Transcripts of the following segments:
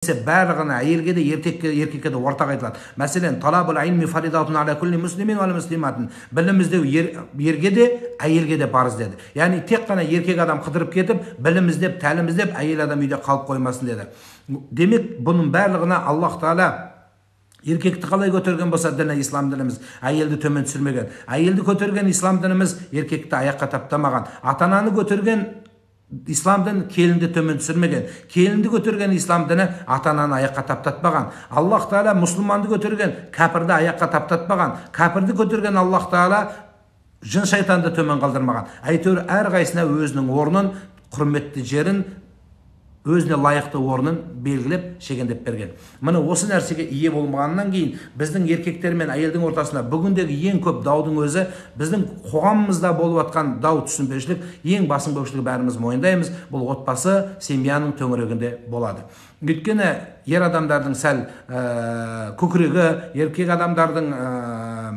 Барлығына, әйелге де, еркекке де ортақ айтылады. Мәселен, талабул илми фаридатун аля кулли муслимин ва муслиматин. Білім іздеу ерге де, әйелге де парыз деді. Яғни тек қана еркек адам қыдырып кетіп, білім іздеп, тәлім іздеп, әйел адам үйде қалып қоймасын деді. Демек, бұның барлығына Аллах Тағала еркекті қалай көтерген болса, діні ислам дініміз әйелді төмен түсірмеген. Әйелді көтерген ислам дініміз еркекті аяққа таптамаған. Ата-ананы көтерген ислам діні келінді төмен түсірмеген. Келінді көтерген ислам діні ата-ананы аяққа таптатпаған. Аллах Тағала мұсылманды көтерген, кәпірді аяққа таптатпаған. Кәпірді көтерген Аллах Тағала жын шайтанды төмен қалдырмаған. Әйтеуір әрқайсысына өзінің орнын, құрметті жерін, өзіне лайықты орнын белгілеп, шегендеп берген. Міне, осы нәрсеге ие болмағаннан кейін біздің еркектер мен әйелдің ортасында бүгіндегі ең көп даудың өзі, біздің қоғамымызда болып жатқан дау, түсінбеушілік, ең басым көпшілігі, бәріміз мойындаймыз, бұл отбасы, семьяның төңірегінде болады. Өйткені ер адамдардың сәл көкірегі, еркек адамдардың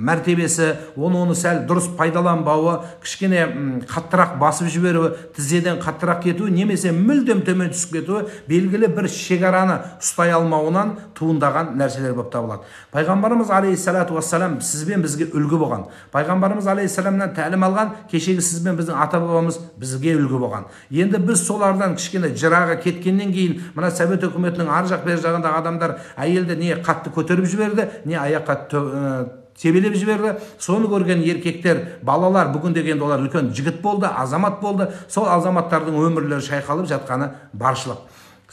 мәртебесі, оны сәл дұрыс пайдаланбауы, кішкене қаттырақ басып жіберуі, тізеден қаттырақ кетуі немесе мүлдем төмен түсіп кетуі, белгілі бір шекараны ұстай алмауынан туындаған нәрселер болып табылады. Пайғамбарымыз алейхиссалату уассалам сіз бен бізге үлгі болған. Пайғамбарымыз алейхиссаламнан тәлім алған кешегі сіз бен біздің ата бабамыз бізге үлгі болған. Енді біз солардан кішкене жырағы кеткеннен кейін мына Совет үкіметінің ар жақ бер жағындағы адамдар әйелді не қатты көтеріп жіберді, не аяққа тебелеп жіберді. Соны көрген еркектер, балалар, бүгін енді олар үлкен жігіт болды, азамат болды. Сол азаматтардың өмірлері шайқалып жатқаны баршылық.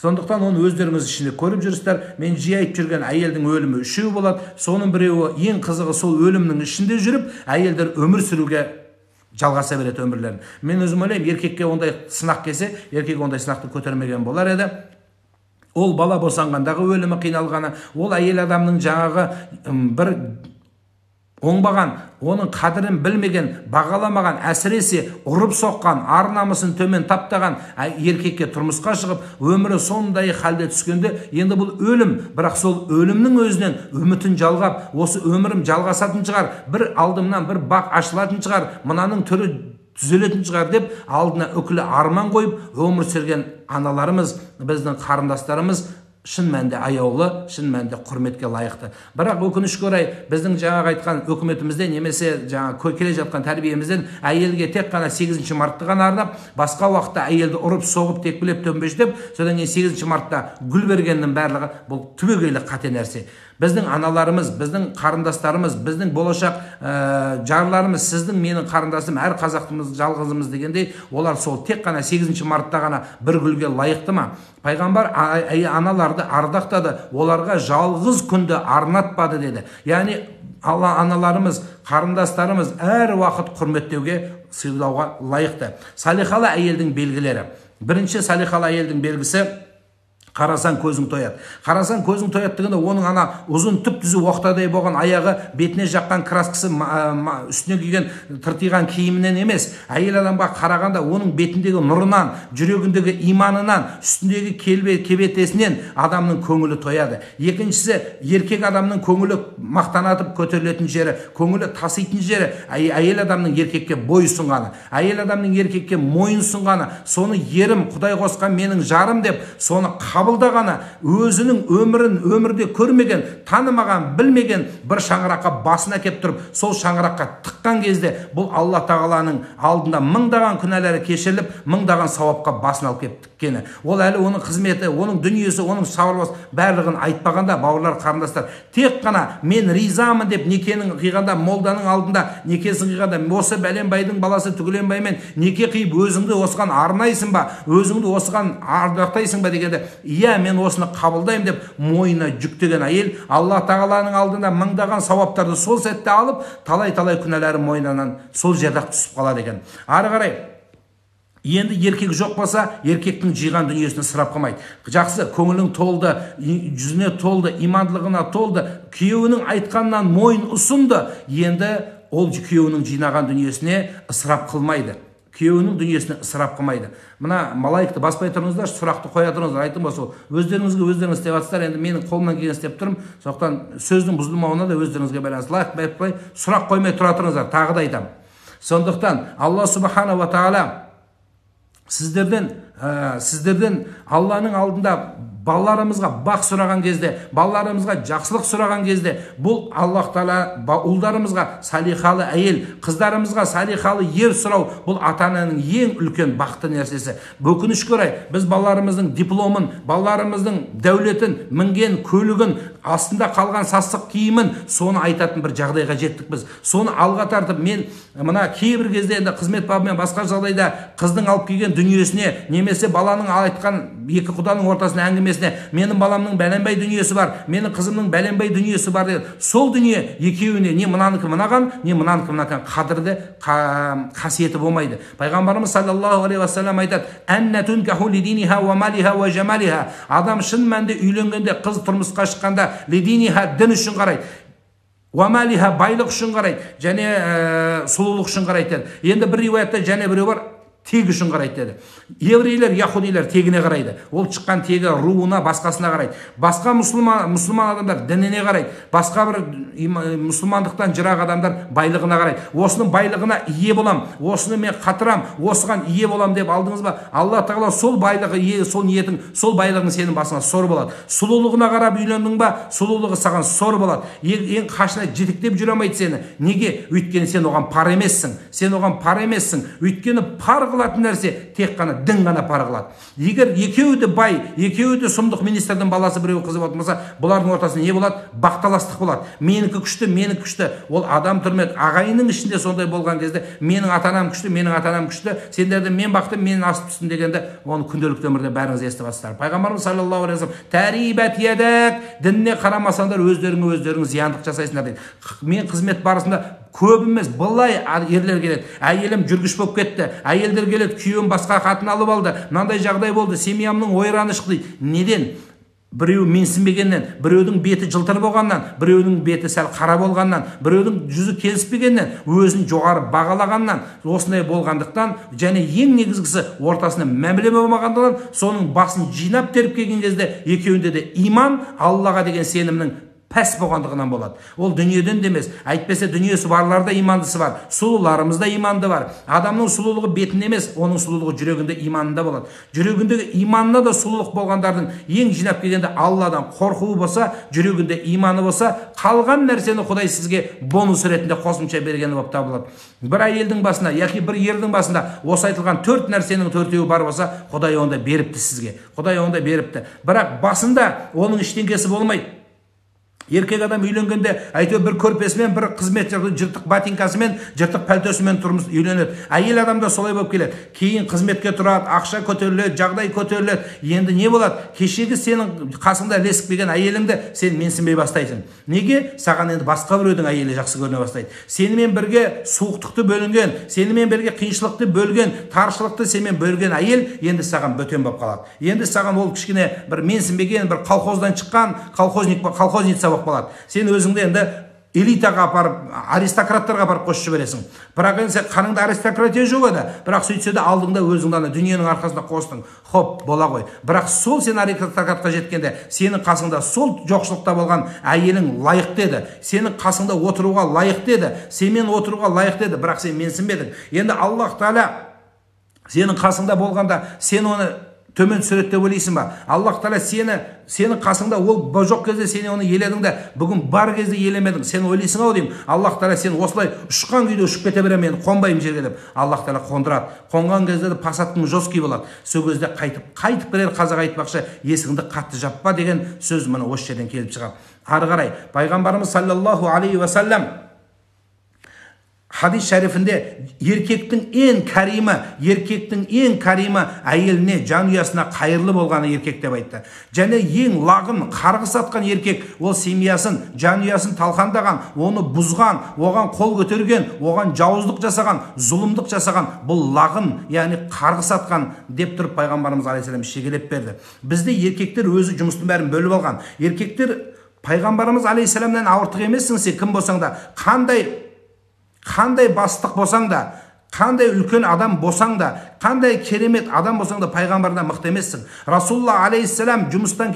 Сондықтан оны өздеріңіз ішінде көріп жүрсіздер. Мен жиі айтып жүрген, әйелдің өлімі үшеу болады. Соның біреуі, ең қызығы, сол өлімнің ішінде жүріп, әйелдер өмір сүруге жалғаса береді өмірлерін. Мен өзім ойлаймын, еркекке ондай сынақ келсе, еркек ондай сынақты көтермеген болар еді. Ол бала босанғандағы өлімі, қиналғаны, ол әйел адамның жаңағы бір оңбаған, оның қадірін білмеген, бағаламаған, әсіресе ұрып соққан, ар намысын төмен таптаған еркекке тұрмысқа шығып, өмірі сондай халде түскенде, енді бұл өлім, бірақ сол өлімнің өзінен үмітін жалғап, осы өмірім жалғасатын шығар, бір алдымнан бір бақ ашылатын шығар, мынаның түрі түзелетін шығар деп алдына үкілі арман қойып өмір сүрген аналарымыз, біздің қарындастарымыз шын мәнде аяулы, шын мәнде құрметке лайықты. Бірақ өкінішке орай, біздің жаңағы айтқан үкіметімізде немесе жаңа келе жатқан тәрбиемізден әйелге тек қана 8 мартты ғана арнап, басқа уақытта әйелді ұрып, соғып, текпілеп, төмпештеп, содан кейін 8 мартта гүл бергеннің барлығы бұл түбегейлі қате нәрсе. Біздің аналарымыз, біздің қарындастарымыз, біздің болашақ жарларымыз, сіздің, менің қарындасым, әр қазақтымыз жалғызымыз дегендей, олар сол тек қана 8 мартта ғана бір гүлге лайықты ма? Пайғамбар аналарды ардақтады, оларға жалғыз күнді арнатпады деді. Яғни алла, аналарымыз, қарындастарымыз әр уақыт құрметтеуге, сыйлауға лайықты. Салихалы әйелдің белгілері. Бірінші салихалы әйелдің белгісі: қарасаң, көзің тояды. Қарасаң, көзің тояды дегенде, оның ана ұзын, түп түзу оқтадай болған аяғы, бетіне жаққан краскасы, үстіне киген тыртиған киімінен емес, әйел адамға қарағанда оның бетіндегі нұрынан, жүрегіндегі иманынан, үстіндегі кебетесінен адамның көңілі тояды. Екіншісі, еркек адамның көңілі мақтанатып көтерілетін жері, көңілі таситын жері әйел адамның еркекке бой ұсынғаны, әйел адамның еркекке мойын ұсынғаны, соны ерім, Құдай қосқан менің жарым деп соны қабылдағаны, өзінің өмірін өмірде көрмеген, танымаған, білмеген бір шаңыраққа басын әкеп тұрып, сол шаңыраққа тыққан кезде, бұл Алла Тағаланың алдында мыңдаған күнәлары кешіріліп, мыңдаған сауапқа басын алып келіп тіккені. Ол әлі оның қызметі, оның дүниесі, оның шаруасы, барлығын айтпағанда, бауырлар, қарындастар, тек қана мен ризамын деп некенің қиғанда, молданың алдында некесін қиғанда, осы бәленбайдың баласы түгеленбаймен неке қиып, өзіңді осыған арнайсың ба, өзіңді осыған ардақтайсың ба дегенде, иә, мен осыны қабылдаймын деп мойнына жүктеген әйел Алла Тағаланың алдында мыңдаған сауаптарды сол сәтте алып, талай талай күнәлары мойнынан сол жерде ақ түсіп қалады екен. Ары қарай енді еркек жоқ болса, еркектің жиған дүниесін ысырап қылмайды. Жақсы, көңілің толды, жүзіне толды, имандылығына толды, күйеуінің айтқанынан мойын ұсынды. Енді ол күйеуінің жинаған дүниесіне ысырап қылмайды. Күйеуінің дүниесіне ысырап қылмайды. Мына малайықты баспай тұрыңыздар, сұрақты қоя тұрыңыздар. Айттым ғой, сол өздеріңізге өздеріңіз істеп жатсыздар. Енді менің қолымнан келген істеп тұрмын. Сондықтан сөздің бұзылмауына да өздеріңізге байланысты. Лайк баспай, сұрақ қоймай тұра тұрыңыздар. Тағы да айтамын. Сондықтан Алла Субханала Тағала сіздерден Алланың алдында балаларымызға бақ сұраған кезде, балаларымызға жақсылық сұраған кезде, бұл Аллах Тағала ұлдарымызға салихалы әйел, қыздарымызға салихалы ер сұрау, бұл ата-ананың ең үлкен бақытты нәрсесі. Өкінішке орай, біз балаларымыздың дипломын, балаларымыздың дәулетін, мінген көлігін, астында қалған сасық киімін, соны айтатын бір жағдайға жеттік біз. Соны алға тартып, мен мына кейбір кезде енді қызмет бабымен басқа жағдайда қыздың алып келген дүниесіне, немесе баланың айтқан екі құданың ортасына әңгімесіне, менің баламның бәленбай дүниесі бар, менің қызымның бәленбай дүниесі бар деді. Сол дүние екеуіне не мынанікі мынаған, не мынанікі мынаған қадірлі қасиеті болмайды. Пайғамбарымыз саллаллаху алейхи уассалам айтады: «Әнна тункаху лидиниха ва малиха ва жамалиха». Адам шын мәнінде үйленгенде, қыз тұрмысқа шыққанда лидиниха дін үшін қарайды, уамалиха байлық үшін қарайды, және сұлулық үшін қарайды деді. Енді бір риуаятта және біреу бар, тегі үшін қарайды деді. Еврейлер, яхудилер тегіне қарайды. Ол шыққан тегі руына, басқасына қарайды. Басқа мұсылман адамдар дініне қарайды. Басқа бір мұсылмандықтан жырақ адамдар байлығына қарайды. Осының байлығына ие болам, осыны мен қатырам, осыған ие болам деп алдыңыз ба? Алла Тағала сол байлығы, сол ниетің, сол байлығың сенің басыңа сор болады. Сұлулығына қарап үйлендің ба? Сұлулығы саған сор болады. Ең қашына жетектеп жүре алмайды сені. Неге? Өйткені сен оған пар емессің. Сен оған пар емессің. Өйткені пар қылатын нәрсе тек қана дін ғана пар қылады. Егер екеуі де бай, екеуі де сұмдық министрдің баласы, біреуі қызы болатын болса, бұлардың ортасында не болады? Бақталастық болады. Менікі күшті, менікі күшті. Ол адам түрмеді. Ағайынның ішінде сондай болған кезде, менің ата-анам күшті, менің ата-анам күшті, сендерді мен бақтым, мен асып түстім дегенде, оны күнделікті өмірде бәріңіз естіп жатсыздар. Пайғамбарымыз саллаллаху алейхи уассалам: «Тәрибәт ядак», дініне қарамасаңдар, өздеріңе өздерің зияндық жасайсыңдар дейді. Мен қызмет барысында көп емес, былай ерлер келеді: әйелім жүргіш болып кетті, әйелдер келеді, күйеуім басқа қатын алып алды, мынандай жағдай болды, семьямның ойраны шықты дейді. Неден? Біреу менсінбегеннен, біреудің беті жылтыр болғаннан, біреудің беті сәл қара болғаннан, біреудің жүзі келіспегеннен, өзін жоғары бағалағаннан, осындай болғандықтан, және ең негізгісі ортасында мәміле болмағандықтан, соның басын жинап теріп келген кезде екеуінде де иман, Аллаға деген сенімнің пәс болғандығынан болады. Ол дүниеден де емес, әйтпесе дүниесі барларда имандысы бар, сұлуларымызда иманды бар. Адамның сұлулығы бетінде емес, оның сұлулығы жүрегінде, иманында болады. Жүрегіндегі иманына да сұлулық болғандардың ең жинап келгенде Алладан қорқуы болса, жүрегінде иманы болса, қалған нәрсені Құдай сізге бонус ретінде қосымша бергені болып табылады. Бір әйелдің басында, яки бір ердің басында осы айтылған төрт нәрсенің төртеуі бар болса, Құдай онда беріпті сізге. Құдай онда беріпті. Бірақ басында оның ештеңкесі болмайды. Еркек адам үйленгенде әйтеуір бір көрпесімен, бір қызмет жыртық ботинкасымен, жыртық пальтосымен тұрмыс үйленеді. Әйел адам да солай болып келеді. Кейін қызметке тұрады, ақша көтеріледі, жағдай көтеріледі. Енді не болады? Кешегі сенің қасыңда ілесіп келген әйеліңді сен менсінбей бастайсың. Неге? Саған енді басқа біреудің әйелі жақсы көріне бастайды. Сенімен бірге суықтықты бөлінген, сенімен бірге қиыншылықты бөлген, таршылықты сенімен бөлген әйел енді саған бөтен болып қалады. Енді саған ол кішкене бір менсінбеген, бір колхоздан шыққан колхозник, колхозница болып қалады. Сен өзіңді енді элитаға апарып, аристократтарға апарып қосып жібересің. Бірақ енді сен қаныңда аристократия жоқ еді. Бірақ сөйтсе де алдыңда өзіңді ана дүниенің арқасында қостың. Хоп, бола ғой. Бірақ сол сен аристократқа жеткенде, сенің қасыңда сол жоқшылықта болған әйелің лайықты еді. Сенің қасыңда отыруға лайықты еді. Сенімен отыруға лайықты еді, бірақ сен менсінбедің. Енді Аллах Тағала сенің қасыңда болғанда сен оны төмен түсіреді деп ойлайсың ба? Аллах Тағала сенің қасыңда ол жоқ кезде сен оны еледің де, бүгін бар кезде елемедің. Сен ойлайсың ау деймін, Аллах Тағала сен осылай ұшқан күйде ұшып кете беремін, мен қонбаймын жерге деп. Аллах Тағала қондырады. Қонған кезде де посадкаң жесткий болады. Сол кезде қайтып бірер қазақ айтпақшы, есігіңді қатты жаппа деген сөз міне осы жерден келіп шығады. Ары қарай Пайғамбарымыз саллаллаху алейхи уассалам хадис шәрифінде еркектің ең кәрімі, еркектің ең кәрімі әйеліне, жанұясына қайырлы болғаны еркек деп айтты. Және ең лағын, қарғыс атқан еркек ол семьясын, жанұясын талқандаған, оны бұзған, оған қол көтерген, оған жауыздық жасаған, зұлымдық жасаған, бұл лағын, яғни қарғыс атқан деп тұрып Пайғамбарымыз алейхиссалам шегелеп берді. Бізде еркектер өзі жұмыстың бәрін бөліп алған. Еркектер Пайғамбарымыз алейхиссаламнан ауыртық емессің сен, кім болсаң да, қандай бастық болсаң да, қандай үлкен адам болсаң да, қандай керемет адам болсаң да пайғамбардан мықты емессің. Расулалла алейхиссалам жұмыстан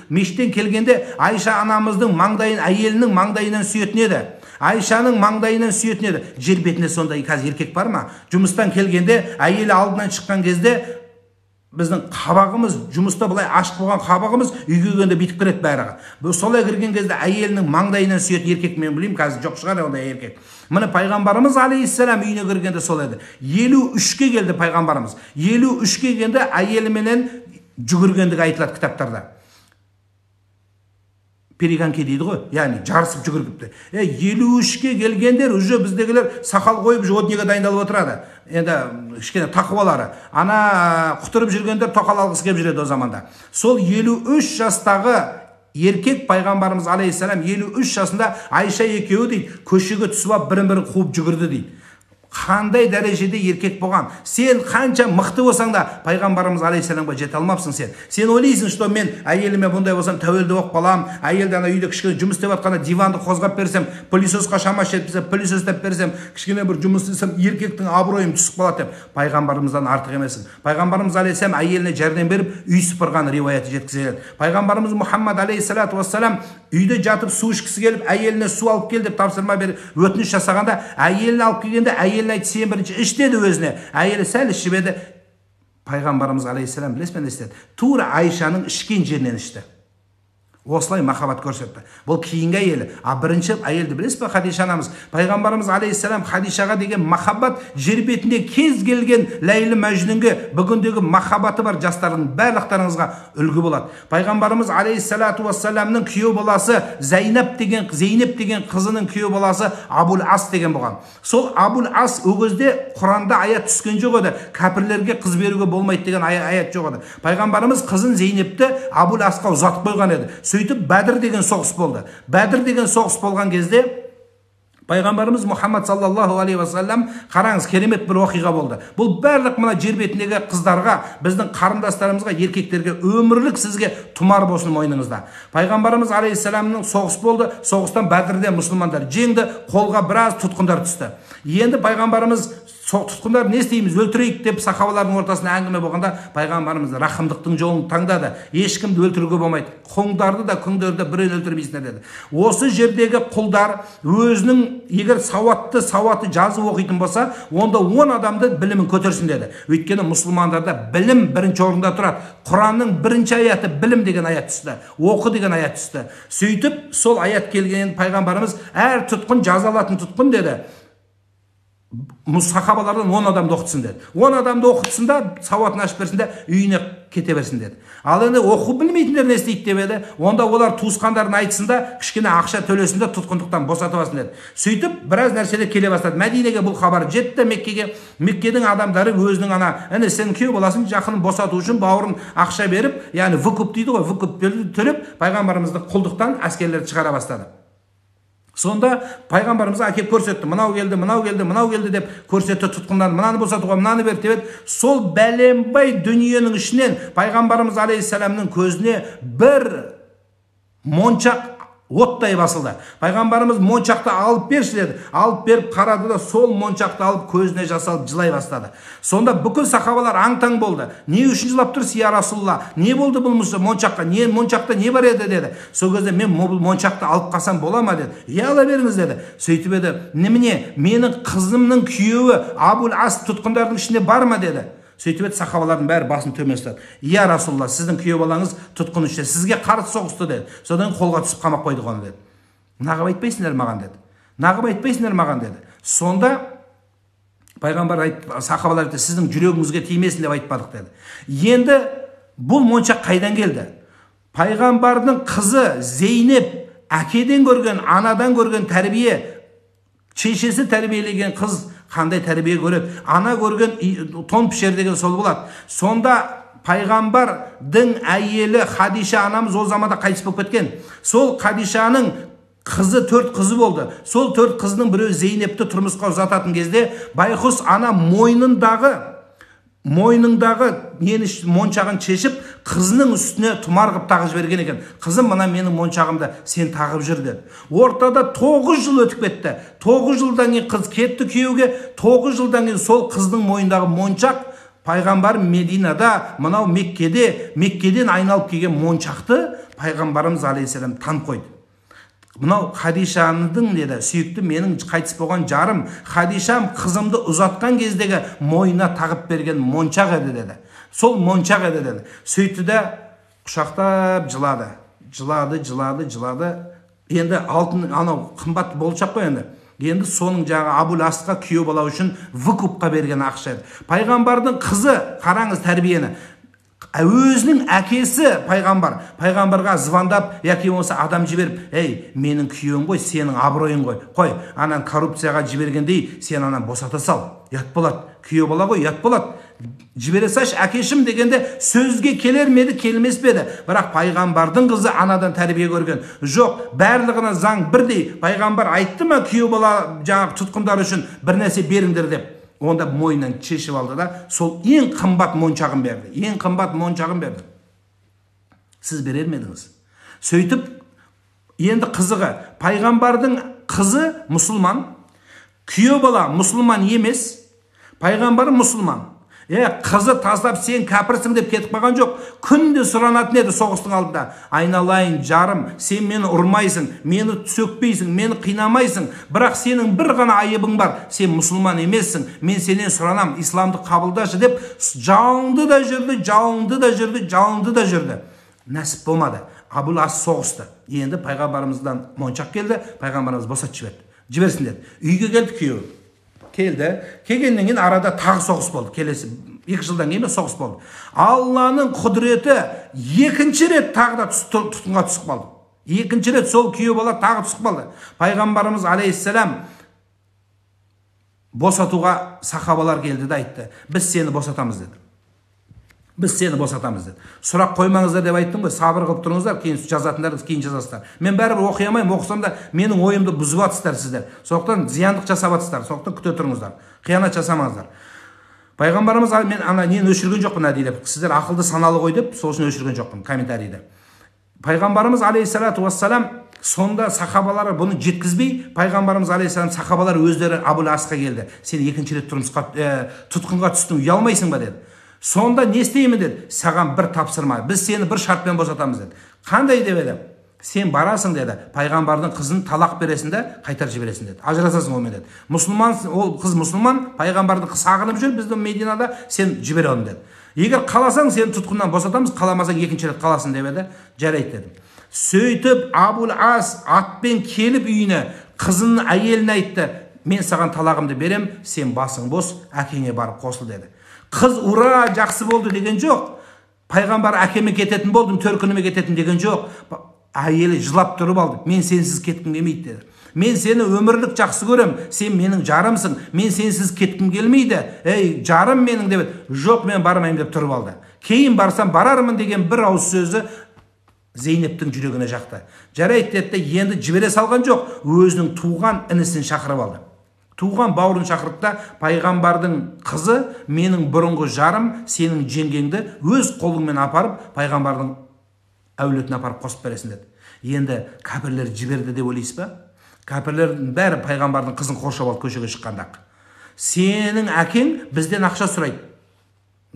мешіттен келгенде Айша анамыздың маңдайын, әйелінің маңдайынан сүйетін еді. Айшаның маңдайынан сүйетін еді. Жер бетінде сондай қазір еркек бар ма? Жұмыстан келгенде, әйелі алдынан шыққан кезде Біздің қабағымыз жұмыста былай ашық болған қабағымыз үйге келгенде бүйтіп кіреді бәрі. Солай кірген кезде әйелінің маңдайынан сүйетін еркек мен білеймін, қазір жоқ шығар ондай еркек. Міне пайғамбарымыз алейхиссалам үйіне кіргенде сол еді. 53-ке келді пайғамбарымыз. 53-ке келгенде әйеліменен жүгіргендігі айтылады кітаптарда. Перегонки дейді ғой, яғни жарысып жүгіргіпті. 53-ке келгендер уже біздегілер сақал қойып о дүниеге дайындалып отырады. Енді кішкене тақуалары. Ана құтырып жүргендер тоқал алғысы келіп жүреді о заманда. Сол 53 жастағы еркек пайғамбарымыз алейхиссалам 53 жасында Айша екеуі дейді көшеге түсіп алып бірін-бірін қуып жүгірді дейді. Қандай дәрежеде еркек болған? Сен қанша мықты болсаң да пайғамбарымыз алейхиссаламға жете алмапсың сен. Сен ойлайсың, что мен әйеліме бұндай болсам тәуелді болып қалам, әйелді ана үйде кішкене жұмыс істеп жатқанда диванды қозғап берсем, пылесосқа шамасы жетпесе пылесос істеп берсем, кішкене бір жұмыс істесем еркектің абыройым түсіп қалады деп. Пайғамбарымыздан артық емессің. Пайғамбарымыз алейхиссалам әйеліне жәрдем беріп үй сыпырған риуаяты жеткізеді. Пайғамбарымыз Мұхаммад алейхиссалату вассалам үйде жатып су ішкісі келіп әйеліне су алып кел деп тапсырма беріп өтініш жасағанда әйелін алып келгенде әйеліне айтты, сен бірінші іш деді өзіне. Әйелі сәл ішіп еді. Пайғамбарымыз алейхиссалам білесіз бе не істеді? Тура Айшаның ішкен жерінен ішті. Осылай махаббат көрсетті. Бұл кейінгі әйелі. А бірінші әйелді білесіз бе, Хадиша анамыз. Пайғамбарымыз алейхиссалам Хадишаға деген махаббат жер бетінде кез келген Ләйлі Мәжнүнге бүгіндегі махаббаты бар жастардың барлықтарыңызға үлгі болады. Пайғамбарымыз алейхиссалату вассаламның күйеу баласы Зайнап деген, Зейнеп деген қызының күйеу баласы Абул Ас деген болған. Сол Абул Ас о кезде Құранда аят түскен жоқ еді. Кәпірлерге қыз беруге болмайды деген аят жоқ еді. Пайғамбарымыз қызын Зейнепті Абул Асқа ұзатып қойған еді. Сөйтіп Бәдір деген соғыс болды. Бәдір деген соғыс болған кезде пайғамбарымыз Мұхаммад саллаллаху алейхи уассалам, қараңыз, керемет бір оқиға болды. Бұл барлық мына жер бетіндегі қыздарға, біздің қарындастарымызға, еркектерге өмірлік сізге тұмар болсын мойныңызда. Пайғамбарымыз алейхиссаламның соғыс болды. Соғыстан Бәдірде мұсылмандар жеңді, қолға біраз тұтқындар түсті. Енді пайғамбарымыз тұтқындар не істейміз, өлтірейік деп сахабалардың ортасында әңгіме болғанда пайғамбарымыз рахымдықтың жолын таңдады. Ешкімді өлтіруге болмайды. Құңдарды да күңдерді біреуін өлтірмейсіңдер деді. Осы жердегі құлдар өзінің егер сауатты жазып оқитын болса, онда 10 адамды білімін көтерсін деді. Өйткені мұсылмандарда білім бірінші орында тұрады. Құранның бірінші аяты білім деген аят түсті. Оқы деген аят түсті. Сөйтіп сол аят келген пайғамбарымыз әр тұтқын жаза алатын тұтқын деді. Сахабалардан 10 адамды оқытсын деді. 10 адамды оқытсын да, сауатын ашып берсін де, үйіне кете берсін деді. Ал енді оқу білмейтіндер не істейді деп еді. Онда олар туысқандарын айтсын да, кішкене ақша төлесін де, тұтқындықтан босатып алсын деді. Сөйтіп біраз нәрселер келе бастады. Мәдинеге бұл хабар жетті, Меккеге. Меккенің адамдары өзінің ана інісін, күйеу баласын, жақынын босату үшін бауырын ақша беріп, яғни выкуп дейді ғой, выкуп төлеп, пайғамбарымызды құлдықтан әскерлерді шығара бастады. Сонда пайғамбарымызға әкеп көрсетті. Мынау келді, мынау келді, мынау келді деп көрсетті тұтқындан. Мынаны босатуға, мынаны бер деп еді. Сол бәленбай дүниенің ішінен пайғамбарымыз алейхиссаламның көзіне бір моншақ оттай басылды. Пайғамбарымыз моншақты алып берші деді. Алып беріп қарады да, сол моншақты алып көзіне жасалып жылай бастады. Сонда бүкіл сахабалар аң-таң болды. Не үшін жылап тұрсыз, я Расулалла? Не болды бұл моншаққа? Не моншақта не бар еді деді. Сол кезде мен бұл моншақты алып қалсам бола ма деді. Иә, ала беріңіз деді. Сөйтіп еді, немене, менің қызымның күйеуі Абул Ас тұтқындардың ішінде бар ма деді. Сөйтіп еді, сахабалардың бәрі басын төмен ұстады. Я Расулалла, сіздің күйеу балаңыз тұтқын ішінде, сізге қарсы соғысты деді. Содан қолға түсіп қамап қойдық оны деді. Нағып айтпайсыңдар маған деді. Нағып айтпайсыңдар маған деді. Сонда пайғамбар айтты, сахабалар айтты, сіздің жүрегіңізге тимесін деп айтпадық деді. Енді бұл моншақ қайдан келді? Пайғамбардың қызы Зейнеп әкеден көрген, анадан көрген тәрбие, шешесі тәрбиелеген қыз қандай тәрбие көреді? Ана көрген тон пішер деген сол болады. Сонда пайғамбардың әйелі Хадиша анамыз ол заманда қайтыс болып кеткен. Сол Хадишаның қызы, 4 қызы болды. Сол 4 қызының біреуі Зейнепті тұрмысқа ұзататын кезде байқұс ана мойнындағы нені моншағын шешіп, қызының үстіне тұмар қып тағып жіберген екен. Қызым, мына менің моншағымды сен тағып жүр деді. Ортада 9 жыл өтіп кетті. 9 жылдан кейін қыз кетті күйеуге. 9 жылдан кейін сол қыздың мойнындағы моншақ пайғамбар Мединада, мынау Меккеде, Меккеден айналып келген моншақты пайғамбарымыз алейхиссалам танып қойды. Мынау Хадишаның деді, сүйікті менің қайтыс болған жарым, Хадишам қызымды ұзатқан кездегі мойнына тағып берген моншақ еді деді. Сол моншақ еді деді. Сөйтті де құшақтап жылады. Жылады, жылады, жылады. Енді алтын анау қымбат болшақ қой енді. Енді соның жаңағы Абул Асқа күйеу бала үшін выкупқа берген ақша еді. Пайғамбардың қызы, қараңыз тәрбиені. Өзінің әкесі пайғамбар, пайғамбарға звондап, яки болмаса адам жіберіп, ей, менің күйеуім ғой, сенің абыройың ғой, қой, анан коррупцияға жібергендей, сен анан босата сал, ұят болады, күйеу бала ғой, ұят болады, жібере салшы әкешім дегенде сөзге келер ме еді, келмес пе еді? Бірақ пайғамбардың қызы анадан тәрбие көрген. Жоқ, барлығына заң бірдей. Пайғамбар айтты ма күйеу бала жаңағы тұтқындар үшін бір нәрсе беріңдер деп? Онда мойнынан шешіп алды да, сол ең қымбат моншағын берді. Ең қымбат моншағын берді. Сіз берер ме едіңіз? Сөйтіп, енді қызығы, пайғамбардың қызы мұсылман, күйеу бала мұсылман емес, пайғамбар мұсылман. Қызы тастап сен кәпірсің деп кетіп қалған жоқ. Күнде сұранатын еді соғыстың алдында. Айналайын жарым, сен мені ұрмайсың, мені сөкпейсің, мені қинамайсың. Бірақ сенің бір ғана айыбың бар, сен мұсылман емессің. Мен сенен сұранам, исламды қабылдашы деп жалынды да жүрді, жалынды да жүрді, жалынды да жүрді. Нәсіп болмады. Абул Ас соғысты. Енді пайғамбарымыздан моншақ келді, пайғамбарымыз босатып жіберді. Жіберсін деді. Үйге келді күйеуі. Келді. Келгеннен кейін арада тағы соғыс болды. Келесі 2 жылдан кейін соғыс болды. Алланың құдіреті екінші рет тағы да тұтқынға түсіп қалды. Екінші рет сол күйеу бала тағы түсіп қалды. Пайғамбарымыз алейхиссалам босатуға сахабалар келді де айтты. Біз сені босатамыз деді. Біз сені босатамыз деді. Сұрақ қоймаңыздар деп айттым ғой, сабыр қылып тұрыңыздар, кейін жазатындарыңыз кейін жазасыздар. Мен бәрібір оқи алмаймын, оқысам да менің ойымды бұзып жатсыздар сіздер. Сондықтан зияндық жасап жатсыздар, сондықтан күте тұрыңыздар. Қиянат жасамаңыздар. Пайғамбарымыз, мен ана нені өшірген жоқпын әдейілеп. Сіздер ақылды саналы ғой деп, сол үшін өшірген жоқпын комментарийді. Пайғамбарымыз алейхиссалату вассалам сонда сахабалары бұны жеткізбей, пайғамбарымыз алейхиссалам сахабалар өздері Абул Асқа келді. Сен екінші рет тұрмысқа тұтқынға түстің, ұялмайсың ба деді. Сонда не істеймін деді? Саған бір тапсырма, біз сені бір шартпен босатамыз деді. Қандай деп еді? Сен барасың деді, пайғамбардың қызын талақ бересің де, қайтарып жібересің деді. Ажырасасың онымен деді. Мұсылман, ол қыз мұсылман, пайғамбардың қызы сағынып жүр біздің Мединада, сен жібер оны деді. Егер қаласаң, сені тұтқыннан босатамыз, қаламасаң екінші рет қаласың деп еді. Жарайды деді. Сөйтіп Абул Ас атпен келіп үйіне, қызының әйеліне айтты: мен саған талағымды берем, сен басың бос, әкеңе барып қосыл деді. Қыз ура жақсы болды деген жоқ. Пайғамбар әкеме кететін болдым, төркініме кететін деген жоқ. Әйелі жылап тұрып алды. Мен сенсіз кеткім келмейді деді. Мен сені өмірлік жақсы көрем, сен менің жарымсың, мен сенсіз кеткім келмейді. Ей, жарым менің деп еді. Жоқ, мен бармаймын деп тұрып алды. Кейін барсам барармын деген бір ауыз сөзі Зейнептің жүрегіне жақты. Жарайды деді, енді жібере салған жоқ, өзінің туған інісін шақырып алды. Туған бауырын шақырды да, пайғамбардың қызы, менің бұрынғы жарым, сенің жеңгеңді өз қолыңмен апарып, пайғамбардың әулетіне апарып қосып бересің деді. Енді кәпірлер жіберді деп ойлайсыз ба? Кәпірлердің бәрі пайғамбардың қызын қоршап алды көшеге шыққанда. Сенің әкең бізден ақша сұрайды.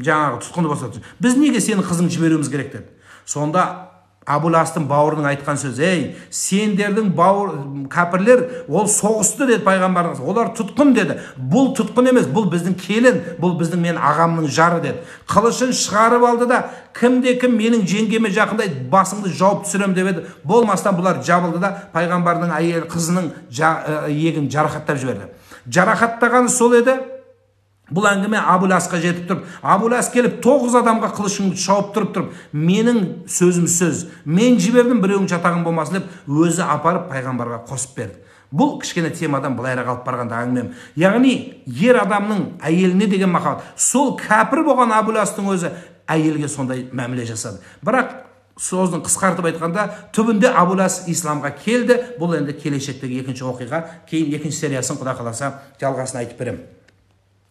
Жаңағы тұтқынды босатсын. Біз неге сенің қызыңды жіберуіміз керек деді. Сонда Абул Астың бауырының айтқан сөзі: ей, сендердің бауыр кәпірлер ол соғысты деді пайғамбарыңыз, олар тұтқын деді. Бұл тұтқын емес, бұл біздің келін, бұл біздің мен ағамның жары деді. Қылышын шығарып алды да, кімде кім менің жеңгеме жақындайды, басыңды жауып түсірем деп еді. Болмастан бұлар жабылды да, пайғамбардың әйел қызының иегін жарақаттап жіберді. Жарақаттағаны сол еді. Бұл әңгіме Абул Асқа жетіп тұрып, Абул Ас келіп 9 адамға қылышын шауып тұрып, менің сөзім сөз, мен жібердім, біреуің шатағың болмасын деп өзі апарып пайғамбарға қосып берді. Бұл кішкене темадан былайырақ алып барғанда әңгімем. Яғни ер адамның әйеліне деген махаббат. Сол кәпір болған Абул Астың өзі әйелге сондай мәміле жасады. Бірақ сөзін қысқартып айтқанда, түбінде Абул Ас исламға келді. Бұл енді келешектегі екінші оқиға, кейін екінші сериясын Құдай қаласа жалғасын айтып беремін.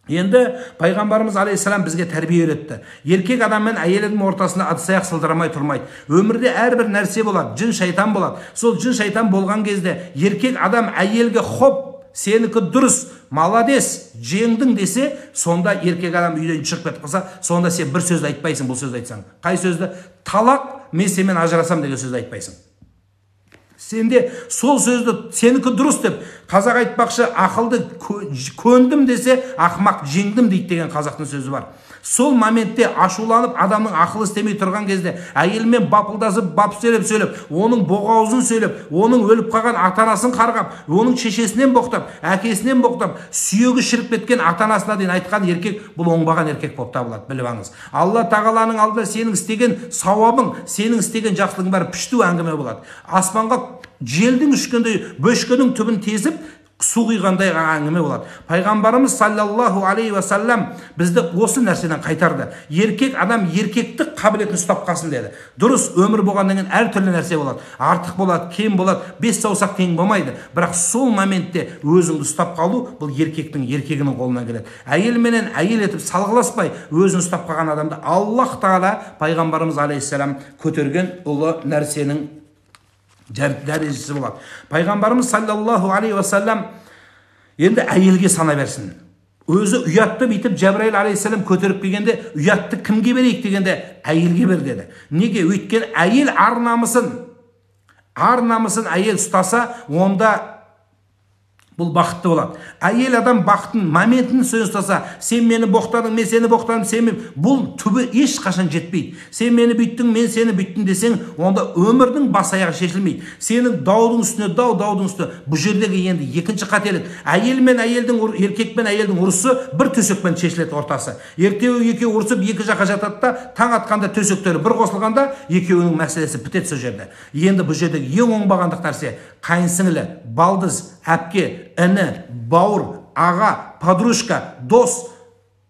Енді пайғамбарымыз алейхиссалам бізге тәрбие үйретті. Еркек адам мен әйелдің ортасында ыдыс аяқ сылдырамай тұрмайды. Өмірде әрбір нәрсе болады, жын шайтан болады. Сол жын шайтан болған кезде еркек адам әйелге хоп, сенікі дұрыс, молодец, жеңдің десе, сонда еркек адам үйден шығып кетіп қалса, сонда сен бір сөзді айтпайсың, бұл сөзді айтсаң. Қай сөзді? Талақ, мен сенімен ажырасам деген сөзді айтпайсың. Сенде сол сөзді сенікі дұрыс деп Қазақ айтпақшы, ақылды көндім десе, ақмақ жеңдім дейді деген қазақтың сөзі бар. Сол моментте ашуланып, адамның ақылы істемей тұрған кезде әйелмен бапылдасып, бап сөйлеп сөйлеп, оның боғауызын сөйлеп, оның өліп қалған ата-анасын қарғап, оның шешесінен боқтап, әкесінен боқтап, сүйегі шіріп кеткен ата-анасына дейін айтқан еркек, бұл оңбаған еркек болып табылады, біліп алыңыз. Алла тағаланың алдында сенің істеген сауабың, сенің істеген жақсылығың бәрі пішту әңгіме болады. Аспанға желдің үшкендей бөшкенің түбін тесіп, су құйғандай әңгіме болады. Пайғамбарымыз саллаллаху алейхи уассалам бізді осы нәрседен қайтарды. Еркек адам еркектік қабілетін ұстап қалсын деді. Дұрыс, өмір болғаннан кейін әртүрлі нәрсе болады. Артық болады, кем болады, бес саусақ тең болмайды. Бірақ сол моментте өзіңді ұстап қалу бұл еркектің еркегінің қолынан келеді. Әйел менен әйел етіп салғыласпай өзін ұстап қалған адамды Аллах тағала пайғамбарымыз алейхиссалам көтерген ұлы нәрсенің дәрежесі болады. Пайғамбарымыз саллаллаху алейхи уассалам енді әйелге сана берсін. Өзі ұятты бүйтіп Жәбірәйіл алейхиссалам көтеріп келгенде, ұятты кімге берейік дегенде әйелге бер деді. Неге? Өйткені әйел ар намысын әйел ұстаса, онда бұл бақытты болады. Әйел адам бақытын, моментін сөз ұстаса, сен мені боқтадың, мен сені боқтадым, сен мен... бұл түбі ешқашан жетпейді. Сен мені бүйттің, мен сені бүйттім десең, онда өмірдің бас аяғы шешілмейді. Сенің даудың үстіне дау, даудың үстіне. Бұл жердегі енді екінші қателік. Әйел мен әйелдің, еркек пен әйелдің ұрысы бір төсекпен шешіледі ортасы. Ертеуі екеуі ұрысып екі жаққа жатады да, таң атқанда төсектері бір қосылғанда екеуінің мәселесі бітеді сол жерде. Енді бұл жердегі ең оңбағандық нәрсе қайын сіңілі, балдыз, әпке, іні, бауыр, аға, подружка, дос,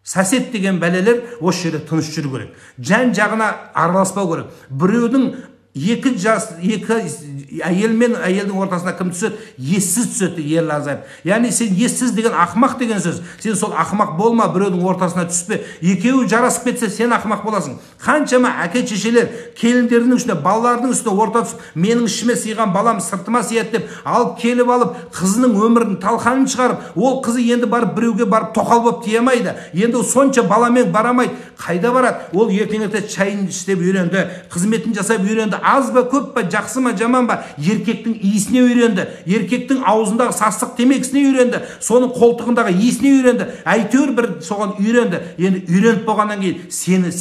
сосед деген бәлелер осы жерде тыныш жүру керек. Жан жағына араласпау керек. Біреудің екі жас, екі әйел мен әйелдің ортасына кім түседі? Ессіз түседі ерлі азайып. Яғни сен ессіз деген ақымақ деген сөз. Сен сол ақымақ болма, біреудің ортасына түспе. Екеуі жарасып кетсе, сен ақымақ боласың. Қаншама әке шешелер келіндерінің үстіне, балаларының үстіне орта түсіп, менің ішіме сыйған балам сыртыма сыяды деп алып келіп алып, қызының өмірін талқанын шығарып, ол қызы енді барып біреуге барып тоқал болып тие алмайды. Енді сонша баламен барамайды. Қайда барады? Ол ертең ерте шайын істеп үйренді, қызметін жасап үйренді. Аз ба, көп па, жақсы ма, жаман ба, еркектің иісіне үйренді, еркектің аузындағы сасық темекісіне үйренді, соның қолтығындағы иісіне үйренді, әйтеуір бір соған үйренді. Енді үйреніп болғаннан кейін сені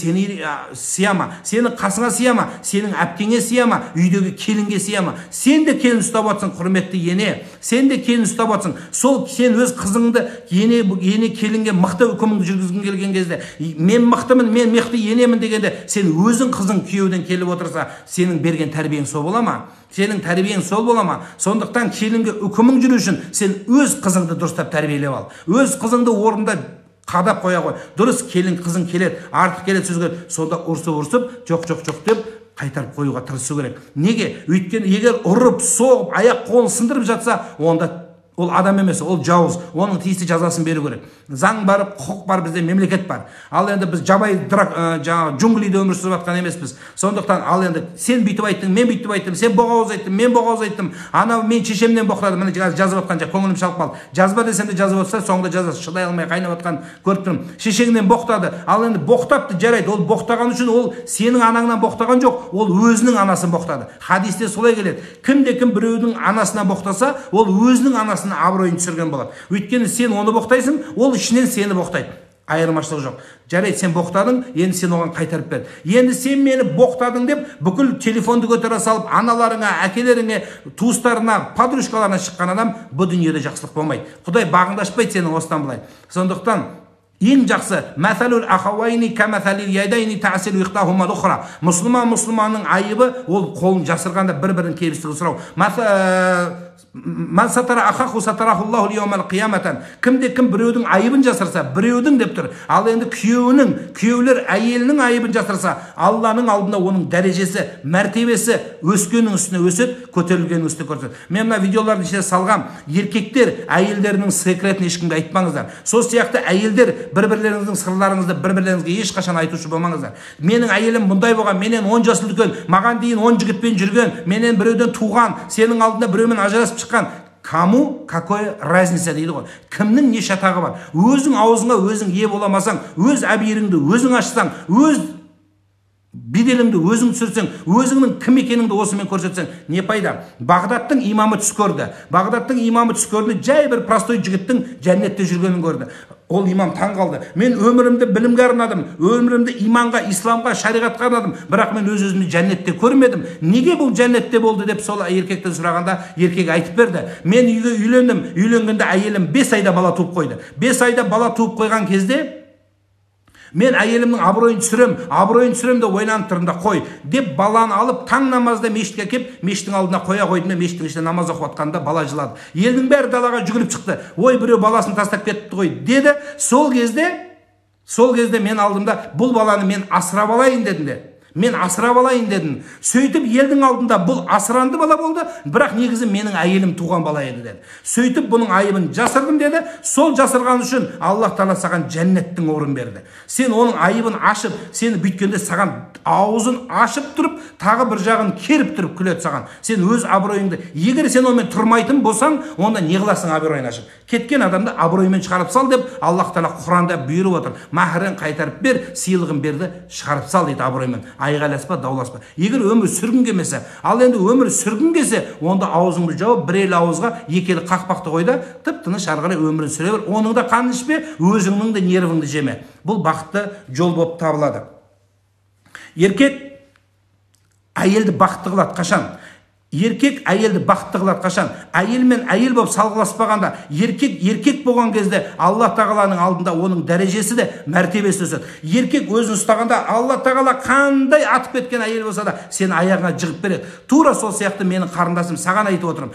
сия ма, сенің қасыңа сия ма, сенің әпкеңе сия ма, үйдегі келінге сия ма? Сен де келін ұстап отырсың, құрметті ене, сен де келін ұстап отырсың. Сол сен өз қызыңды ене келінге мықты үкіміңді жүргізгің келген кезде, мен мықтымын, мен мықты енемін дегенде, сен өзің қызың күйеуден келіп отырса, сенің берген тәрбиең сол бола ма? Сенің тәрбиең сол бола ма? Сондықтан келінге үкімің жүру үшін сен өз қызыңды дұрыстап тәрбиелеп ал. Өз қызыңды орнында қадап қоя қой. Дұрыс, келін қызың келеді, артық келеді сөзге, сонда ұрсып-ұрсып, жоқ, жоқ, жоқ деп қайтарып қоюға тырысу керек. Неге? Өйткені егер ұрып, соғып, аяқ қолын сындырып жатса, онда ол адам емес, ол жауыз, оның тиісті жазасын беру керек. Заң бар, құқық бар, бізде мемлекет бар. Ал енді біз жабайы жаңағы джунглиде өмір сүріп жатқан емеспіз. Сондықтан ал енді сен бүйтіп айттың, мен бүйтіп айттым, сен боғауыз айттың, мен боғауыз айттым, анау мен шешемнен боқтады, міне жазып жатқан жақ, көңілім шалып қалды. Жазба десем де жазып отырса, соңында жазасы, шыдай алмай қайнап жатқан көріп тұрмын. Шешеңнен боқтады. Ал енді боқтапты, жарайды, ол боқтаған үшін ол сенің анаңнан боқтаған жоқ, ол өзінің анасын боқтады. Хадисте солай келеді. Кімде кім біреудің анасына боқтаса, ол өзінің анасын абыройын түсірген болады. Өйткені сен оны боқтайсың, ол ішінен сені боқтайды. Айырмашылық жоқ. Жарайды, сен боқтадың, енді сен оған қайтарып бер. Енді сен мені боқтадың деп бүкіл телефонды көтере салып, аналарыңа, әкелеріңе, туыстарына, подружкаларына шыққан адам бұл дүниеде жақсылық болмайды. Құдай бағыңды ашпайды сенің осыдан былай. Сондықтан ең жақсы мәсәлул ахауайни кәмәсәлил ядайни таъсилу ихтахума лухра. Мұсылман мұсылманның айыбы ол қолын жасырғанда бір-бірінің кемістігін сұрау. Ман сатара ахаху сатарахуллаху лияумал қияматан. Кімде кім біреудің айыбын жасырса, біреудің деп тұр. Ал енді күйеуінің, күйеулер әйелінің айыбын жасырса, Алланың алдында оның дәрежесі, мәртебесі өскеннің үстіне өседі, көтерілгеннің үстіне көтеріледі. Мен мына видеолардың ішіне салғам, еркектер әйелдерінің секретін ешкімге айтпаңыздар. Сол сияқты әйелдер бір-бірлеріңіздің сырларыңызды бір-бірлеріңізге ешқашан айтушы болмаңыздар. Менің әйелім бұндай болған, менен 10 жас үлкен, маған дейін 10 жігітпен жүрген, менен біреуден туған, сенің алдында біреумен ажырасып шыққан. Кому какая разница дейді ғой. Кімнің не шатағы бар? Өзің аузыңа өзің ие бола алмасаң, өз әбиіріңді өзің ашсаң, өз Беделіңді өзің түсірсең, өзіңнің кім екеніңді осымен көрсетсең, не пайда? Бағдаттың имамы түс көрді. Бағдаттың имамы түс көрді, жай бір простой жігіттің жәннетте жүргенін көрді. Ол имам таң қалды. Мен өмірімді білімге арнадым, өмірімді иманға, исламға, шариғатқа арнадым, бірақ мен өз өзімді жәннетте көрмедім. Неге бұл жәннетте болды деп сол еркектен сұрағанда, еркек айтып берді. Мен үйге үйлендім, үйленгенде әйелім 5 айда бала туып қойды. 5 айда бала туып қойған кезде мен әйелімнің абыройын түсірем, абыройын түсірем деп ойланып тұрдым да қой деп баланы алып таң намазда мешітке әкеп, мешіттің алдына қоя қойдым да мешіттің ішінде намаз оқып жатқанда бала жылады. Елдің бәрі далаға жүгіріп шықты. Ой, біреу баласын тастап кетті ғой деді. Сол кезде мен алдымда бұл баланы мен асырап алайын дедім де. Мен асырап алайын дедім. Сөйтіп елдің алдында бұл асыранды бала болды, бірақ негізі менің әйелім туған бала еді деді. Сөйтіп бұның айыбын жасырдым деді. Сол жасырған үшін Аллах тағала саған жәннеттің орнын берді. Сен оның айыбын ашып, сені бүйткенде саған аузын ашып тұрып, тағы бір жағын керіп тұрып күледі саған. Сен өз абыройыңды, егер сен онымен тұрмайтын болсаң, онда не қыласың абыройын ашып? Кеткен адамды абыроймен шығарып сал деп Аллах тағала Құранда бұйырып отыр. Махрын қайтарып бер, сыйлығын берді, шығарып сал дейді абыроймен. Айғайласпа, дауласпа. Егер өмір сүргін келмесе, ал енді өмір сүргін келсе, онда аузыңды жауып, бір елі ауызға, екі елі қақпақты қой да, тып-тыныш ары қарай өмірін сүре бер. Оның да қанын ішпе, өзіңнің де нервіңді жеме. Бұл бақытты жол болып табылады. Еркек әйелді бақытты қылады қашан? Еркек әйелді бақытты қылады қашан? Әйел мен әйел болып салғыласпағанда, еркек еркек болған кезде Алла тағаланың алдында оның дәрежесі де мәртебесі өседі. Еркек өзін ұстағанда Алла тағала қандай атып кеткен әйел болса да сені аяғыңа жығып береді. Тура сол сияқты менің қарындасым, саған айтып отырмын.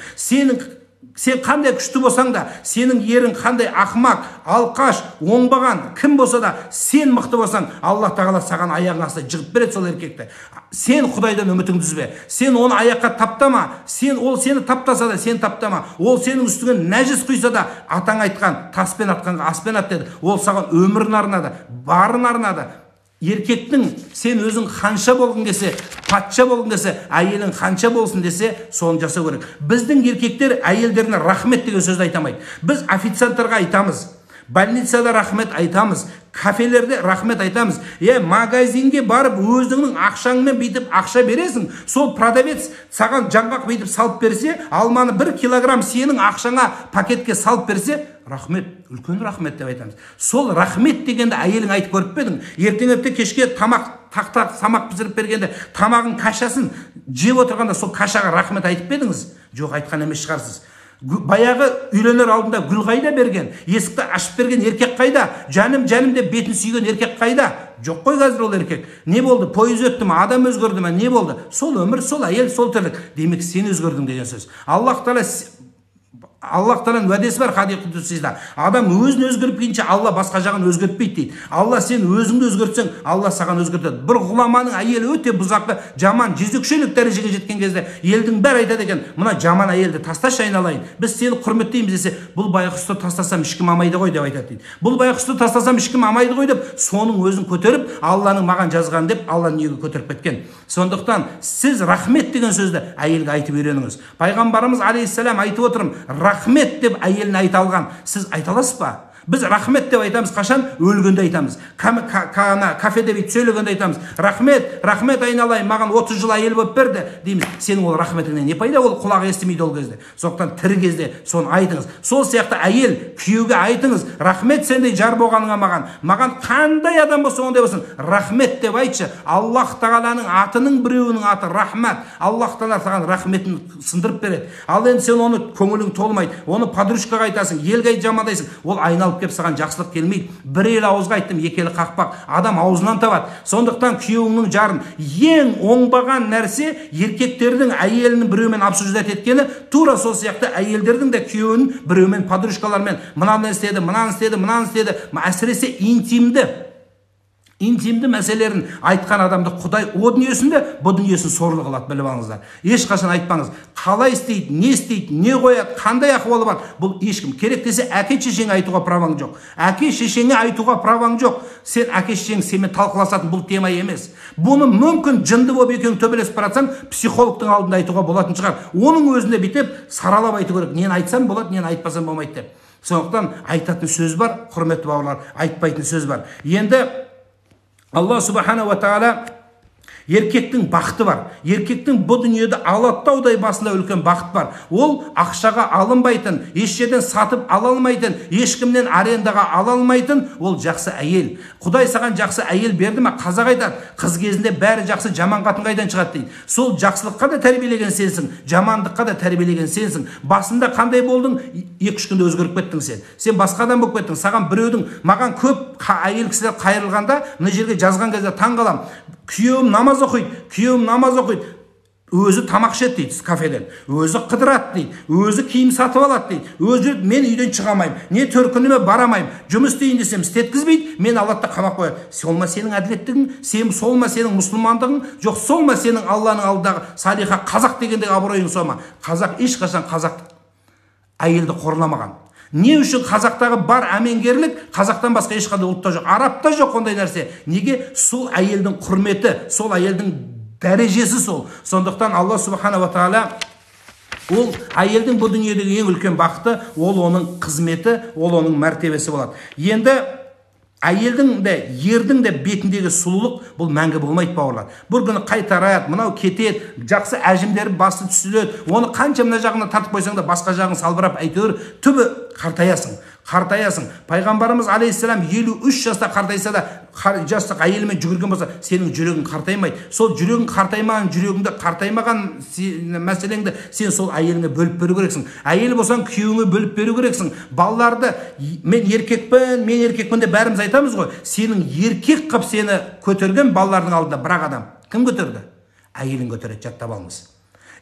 Сен қандай күшті болсаң да, сенің ерің қандай ақымақ, алқаш, оңбаған, кім болса да, сен мықты болсаң, Алла тағала саған аяғың астына жығып береді сол еркекті. Сен Құдайдан үмітіңді үзбе. Сен оны аяққа таптама. Сен ол сені таптаса да, сен таптама. Ол сенің үстіңе нәжіс құйса да, атаң айтқан, таспен атқанға аспен ат деді. Ол саған өмірін арнады, барын арнады. Еркектің сен өзің ханша болғың келсе, патша болғың келсе, әйелің ханша болсын десе, соны жасау керек. Біздің еркектер әйелдеріне рахмет деген сөзді айта алмайды. Біз официанттарға айтамыз, больницада рахмет айтамыз, кафелерде рахмет айтамыз. Магазинге барып өзіңнің ақшаңмен бүйтіп ақша бересің, сол продавец саған жаңғақ бүйтіп салып берсе, алманы 1 килограмм сенің ақшаңа пакетке салып берсе, рахмет, үлкен рахмет деп айтамыз. Сол рахмет дегенді әйелің айтып көріп пе едің? Ертең ерте кешке тамақ тақтақ самақ пісіріп бергенде, тамағын кашасын жеп отырғанда сол кашаға рахмет айтып пе едіңіз? Жоқ, айтқан емес шығарсыз. Баяғы үйленер алдында гүл қайда берген, есікті ашып берген еркек қайда, жаным жаным деп бетін сүйген еркек қайда? Жоқ қой қазір ол еркек. Не болды? Пойыз өтті ме? Адам өзгерді ме? Не болды? Сол өмір, сол әйел, сол тірлік. Демек сен өзгердің деген сөз. Аллах тағаланың уәдесі бар хадис құдсида. Адам өзін өзгертпейінше Алла басқа жағын өзгертпейді дейді. Алла сен өзіңді өзгертсең, Алла саған өзгертеді. Бір ғұламаның әйелі өте бұзақы, жаман, жезөкшелік дәрежеге жеткен кезде елдің бәрі айтады екен, мына жаман әйелді тасташы айналайын, біз сені құрметтейміз десе, бұл байғұсты тастасам ешкім алмайды ғой деп айтады дейді. Бұл байғұсты тастасам ешкім алмайды ғой деп, соның өзін көтеріп, Алланың маған жазған деп, Алланың үйге көтеріп кеткен. Сондықтан сіз рахмет деген сөзді әйелге айтып үйреніңіз. Пайғамбарымыз алейхиссалам айтып отырмын, рахмет деп әйеліне айта алған. Сіз айта аласыз ба? Біз рахмет деп айтамыз қашан? Өлгенде айтамыз. Кафеде бүйтіп сөйлегенде айтамыз. Рахмет, рахмет айналайын, маған 30 жыл әйел болып берді дейміз. Сенің ол рахметіңнен не пайда? Ол құлағы естімейді ол кезде. Сондықтан тірі кезде соны айтыңыз. Сол сияқты әйел күйеуге айтыңыз, рахмет сендей жар болғаныңа маған. Маған қандай адам болса ондай болсын, рахмет деп айтшы. Аллах тағаланың атының біреуінің аты рахмат. Аллах тағала саған рахметін сындырып береді. Ал енді сен оны көңілің толмайды, оны подружкаға айтасың, елге жамандайсың, ол айналып кеп саған жақсылық келмейді. Бір елі ауызға айттым, екі елі қақпақ. Адам аузынан табады. Сондықтан күйеуіңнің жарын ең оңбаған нәрсе еркектердің әйелінің біреумен обсуждать еткені, тура сол сияқты әйелдердің де күйеуін біреумен, подружкалармен мынаны істеді, мынаны істеді, мынаны істеді, әсіресе интимді мәселелерін айтқан адамды Құдай о дүниесінде, бұ дүниесін сорлы қылады, біліп алыңыздар. Ешқашан айтпаңыз. Қалай істейді, не істейді, не қояды, қандай ахуалы бар. Бұл ешкім. Керек десе әке шешеңе айтуға праваң жоқ. Әке шешеңе айтуға праваң жоқ. Сен әке шешең сенімен талқыласатын бұл тема емес. Бұны мүмкін жынды болып екеуің төбелесіп бара жатсаң, психологтың алдында айтуға болатын шығар. Оның өзінде бүйтіп саралап айту керек. Нені айтсам болады, нені айтпасам болмайды деп. Сондықтан айтатын сөз бар, құрметті бауырлар, айтпайтын сөз бар. Енді Алла субхана ва тағала Еркектің бақыты бар. Еркектің бұл дүниеде Алатаудай басында үлкен бақыт бар. Ол ақшаға алынбайтын, еш жерден сатып ала алмайтын, ешкімнен арендаға ала алмайтын, ол жақсы әйел. Құдай саған жақсы әйел берді ме? Қазақ айтады, қыз кезінде бәрі жақсы, жаман қатын қайдан шығады дейді. Сол жақсылыққа да тәрбиелеген сенсің, жамандыққа да тәрбиелеген сенсің. Басында қандай болдың, 2-3 күнде өзгеріп кеттің сен. Сен басқа адам болып кеттің. Саған біреудің, маған көп әйел кісілер қайырылғанда, мына жерге жазған кезде таң қалам. Күйеуім намаз оқиды, күйеуім намаз оқиды, өзі тамақ ішеді дейді кафеден, өзі қыдырады дейді, өзі киім сатып алады дейді, өзі мен үйден шыға алмаймын, не төркініме бара алмаймын, жұмыс істейін десем істеткізбейді, мен алады да қамап қояды. Сол ма сенің әділеттігің, сен сол ма сенің мұсылмандығың, жоқ сол ма сенің Алланың алдындағы салиха қазақ дегендегі абыройың сол ма? Қазақ ешқашан қазақ әйелді қорламаған. Не үшін қазақтағы бар әмеңгерлік қазақтан басқа ешқандай ұлтта жоқ, арабта жоқ ондай нәрсе. Неге? Сол әйелдің құрметі, сол әйелдің дәрежесі сол. Сондықтан Алла субханала тағала ол әйелдің бұл дүниедегі ең үлкен бақыты, ол оның қызметі, ол оның мәртебесі болады. Енді әйелдің де, ердің де бетіндегі сұлулық бұл мәңгі болмайды, бауырлар. Бір күні қайтарады, мынау кетеді, жақсы әжімдері басы түсіледі. Оны қанша мына жағына тартып қойсаң да басқа жағын салбырап әйтеуір түбі қартаясың. Қартаясың. Пайғамбарымыз алейхиссалам 53 жаста қартайса да, жастық әйелімен жүгірген болса, сенің жүрегің қартаймайды. Сол жүрегің қартаймаған, жүрегіңді қартаймаған мәселеңді сен сол әйеліңе бөліп беру керексің. Әйел болсаң, күйеуіңе бөліп беру керексің. Балаларды мен еркекпін, мен еркекпін деп бәріміз айтамыз ғой. Сенің еркек қып сені көтерген балалардың алдында бір адам. Кім көтерді? Әйелің көтереді, жаттап алыңыз.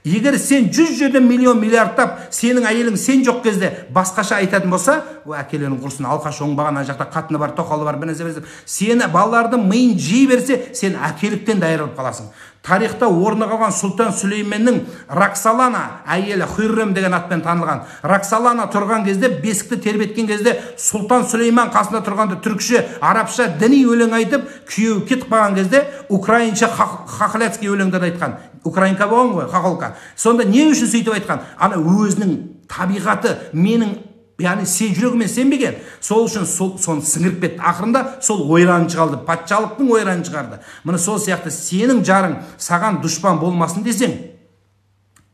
Егер сен 100 жерден миллион миллиардтап, сенің әйелің сен жоқ кезде басқаша айтатын болса, о әкелерің құрсын, алқаш оңбаған, ана жақта қатыны бар, тоқалы бар, бір нәрсе, сені балалардың миын жей берсе, сен әкеліктен де айырылып қаласың. Тарихта орны қалған Сұлтан Сүлейменнің Роксолана әйелі Хюррем деген атпен танылған. Роксолана тұрған кезде, бесікті тербеткен кезде, Сұлтан Сүлеймен қасында тұрғанда түркше, арабша діни өлең айтып, күйеуі кетіп қалған кезде украинша хохляцкий өлеңдер айтқан. Украинка болған ғой, хохолка. Сонда не үшін сөйтіп айтқан? Ана өзінің табиғаты, менің, яғни сен жүрегімен сенбеген. Сол үшін соны сіңіріп кетті. Ақырында сол ойранын шығарды, патшалықтың ойранын шығарды. Міне сол сияқты сенің жарың саған дұшпан болмасын десең,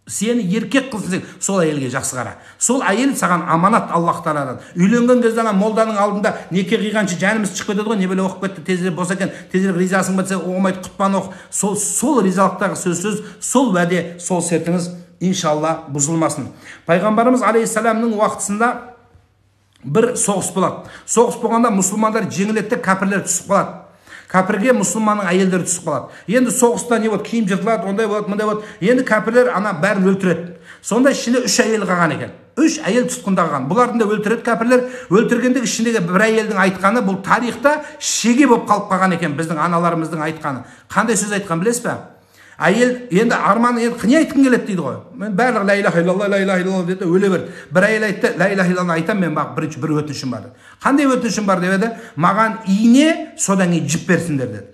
сені еркек қылсын десең, сол әйелге жақсы қара. Сол әйел саған аманат Аллах тағаладан. Үйленген кезде ана молданың алдында неке қиғанша жанымыз шығып кетеді ғой, не бәле оқып кетті, тезірек болса екен, тезірек ризасың ба десе, оңбайды, құтпан оқы. Сол ризалықтағы сөз, сол уәде, сол сертіңіз иншалла бұзылмасын. Пайғамбарымыз алейхиссаламның уақытысында бір соғыс болады. Соғыс болғанда мұсылмандар жеңіледі, кәпірлер түсіп қалады. Кәпірге мұсылманның әйелдері түсіп қалады. Енді соғыста не болады? Киім жыртылады, ондай болады, мындай болады. Енді кәпірлер ана бәрін өлтіреді. Сонда ішінде 3 әйел қалған екен. 3 әйел тұтқында қалған. Бұлардың да өлтіреді кәпірлер. Өлтіргенде ішіндегі бір әйелдің айтқаны, бұл тарихта шеге болып қалып қалған екен біздің аналарымыздың айтқаны. Қандай сөз айтқан білесіз бе? Әйел енді арман, енді не айтқың келеді дейді ғой. Мен барлығы ла илаха иллалла, ла илаха иллалла деді, өле берді. Бір әйел айтты, ла илаха иллалла айтам мен, бақ бірінші бір өтінішім бар деді. Қандай өтінішім бар деп еді? Маған ине, содан кейін жіп берсіндер деді.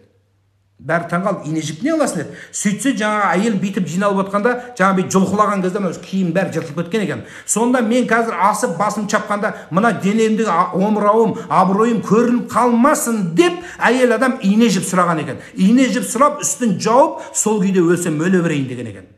Бәрі таң қалды, ине жіп не аласың деді. Сөйтсе жаңағы әйел бүйтіп жиналып отқанда, жаңағы бүйтіп жұлқылаған кезде мына киім бәрі жыртылып кеткен екен. Сонда мен қазір асып басым шапқанда мына денемдегі омырауым, абыройым көрініп қалмасын деп әйел адам ине жіп сұраған екен. Ине жіп сұрап, үстін жауып, сол күйде өлсем өле берейін деген екен.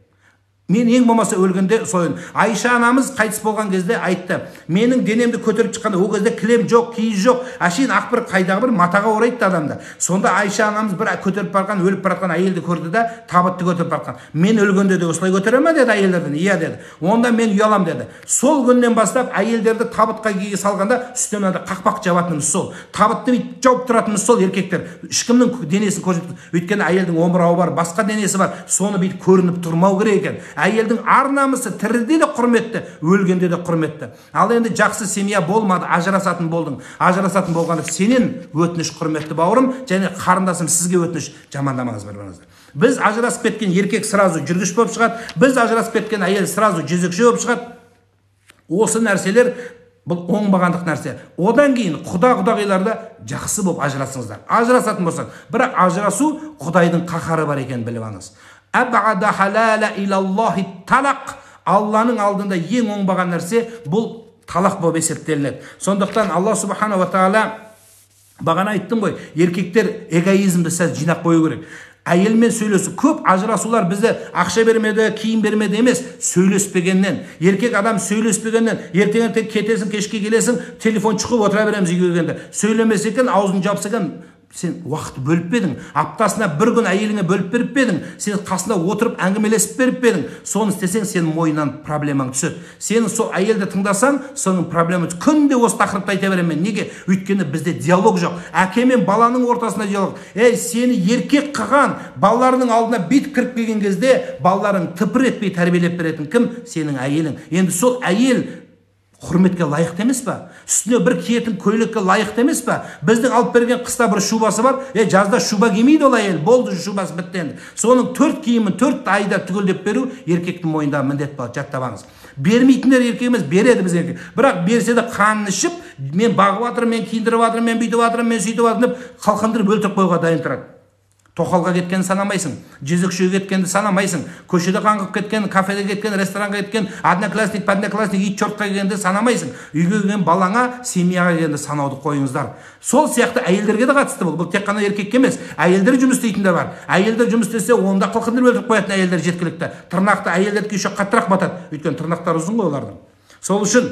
Мен ең болмаса өлгенде сойын. Айша анамыз қайтыс болған кезде айтты, менің денемді көтеріп шыққанда ол кезде кілем жоқ, киіз жоқ, әшейін ақ бір қайдағы бір матаға орайды адамды. Сонда Айша анамыз бір көтеріп барған, өліп бара жатқан әйелді көрді да, табытты көтеріп барған. Мен өлгенде де осылай көтере ме деді әйелдерден. Иә деді. Онда мен ұялам деді. Сол күннен бастап әйелдерді табытқа киге салғанда үстіне мынандай қақпақ жабатынымыз сол. Табытты бүйтіп жауып тұратынымыз сол еркектер. Ешкімнің денесін көрсетпейді. Өйткені әйелдің омырауы бар, басқа денесі бар. Соны бүйтіп көрініп тұрмау керек екен. Әйелдің ар намысы тіріде де құрметті, өлгенде де құрметті. Ал енді жақсы семья болмады, ажырасатын болдың. Ажырасатын болғанда сенен өтініш, құрметті бауырым, және қарындасым, сізге өтініш, жамандамаңыз бір-біріңізді. Біз ажырасып кеткен еркек сразу жүргіш болып шығады, біз ажырасып кеткен әйел сразу жезөкше болып шығады. Осы нәрселер бұл оңбағандық нәрсе. Одан кейін құда-құдағиларда жақсы болып ажырасыңыздар. Ажырасатын болсаң, бірақ ажырасу Құдайдың қаһары бар екенін біліп алыңыз. Әбғада халала илаллахи талақ. Алланың алдында ең оңбаған нәрсе бұл талақ болып есептелінеді. Сондықтан Алла субханала тағала, бағана айттым ғой, еркектер эгоизмді сәл жинап қою керек. Әйелмен сөйлесу. Көп ажырасулар бізде ақша бермеді, киім бермеді емес, сөйлеспегеннен. Еркек адам сөйлеспегеннен. Ертең ертең кетесің, кешке келесің, телефон шұқып отыра береміз үйге келгенде. Сөйлемесе екен, аузын жапса екен, сен уақыт бөліп пе едің? Аптасына бір күн әйеліңе бөліп беріп пе едің? Сен қасында отырып әңгімелесіп беріп пе едің? Соны істесең, сен мойнынан проблемаң түседі. Сен сол әйелді тыңдасаң, соның проблема түседі. Күнде осы тақырыпты айта беремін мен. Неге? Өйткені бізде диалог жоқ. Әке мен баланың ортасында диалог. Ей, сені еркек қылған, балаларының алдына бет кіріп келген кезде балаларың тыпыр етпей тәрбиелеп беретін кім? Сенің әйелің. Енді сол әйел құрметке лайықты емес па? Үстіне бір киетін көйлекке лайықты емес па? Біздің алып берген қыста бір шубасы бар, жазда шуба кимейді ол әйел, болды, шубасы бітті енді. Соның 4 киімін 4 айда түгелдеп беру еркектің мойнындағы міндет болады, жаттап алыңыз. Бермейтіндер еркек емес, береді біз еркек. Бірақ берсе де қанын ішіп, мен бағып жатырмын, мен киіндіріп жатырмын, мен бүйтіп жатырмын, мен сөйтіп жатырмын деп қалқындырып өлтіріп қоюға дайын тұрады. Тоқалға кеткенді санамайсың, жезөкшеге кеткенді санамайсың, көшеде қаңғып кеткен, кафеде кеткен, ресторанға кеткен, одноклассник, подноклассник, ит чортқа келгенді санамайсың. Үйге келген балаңа, семьяға келгенді санауды қойыңыздар. Сол сияқты әйелдерге де қатысты бұл. Бұл тек қана еркекке емес, әйелдер жұмыс істейтіндер бар. Әйелдер жұмыс істесе, онда қылқындырып өлтіріп қоятын әйелдер жеткілікті. Тырнақты әйелдердікі еще қаттырақ батады, өйткені тырнақтары ұзын ғой олардың. Сол үшін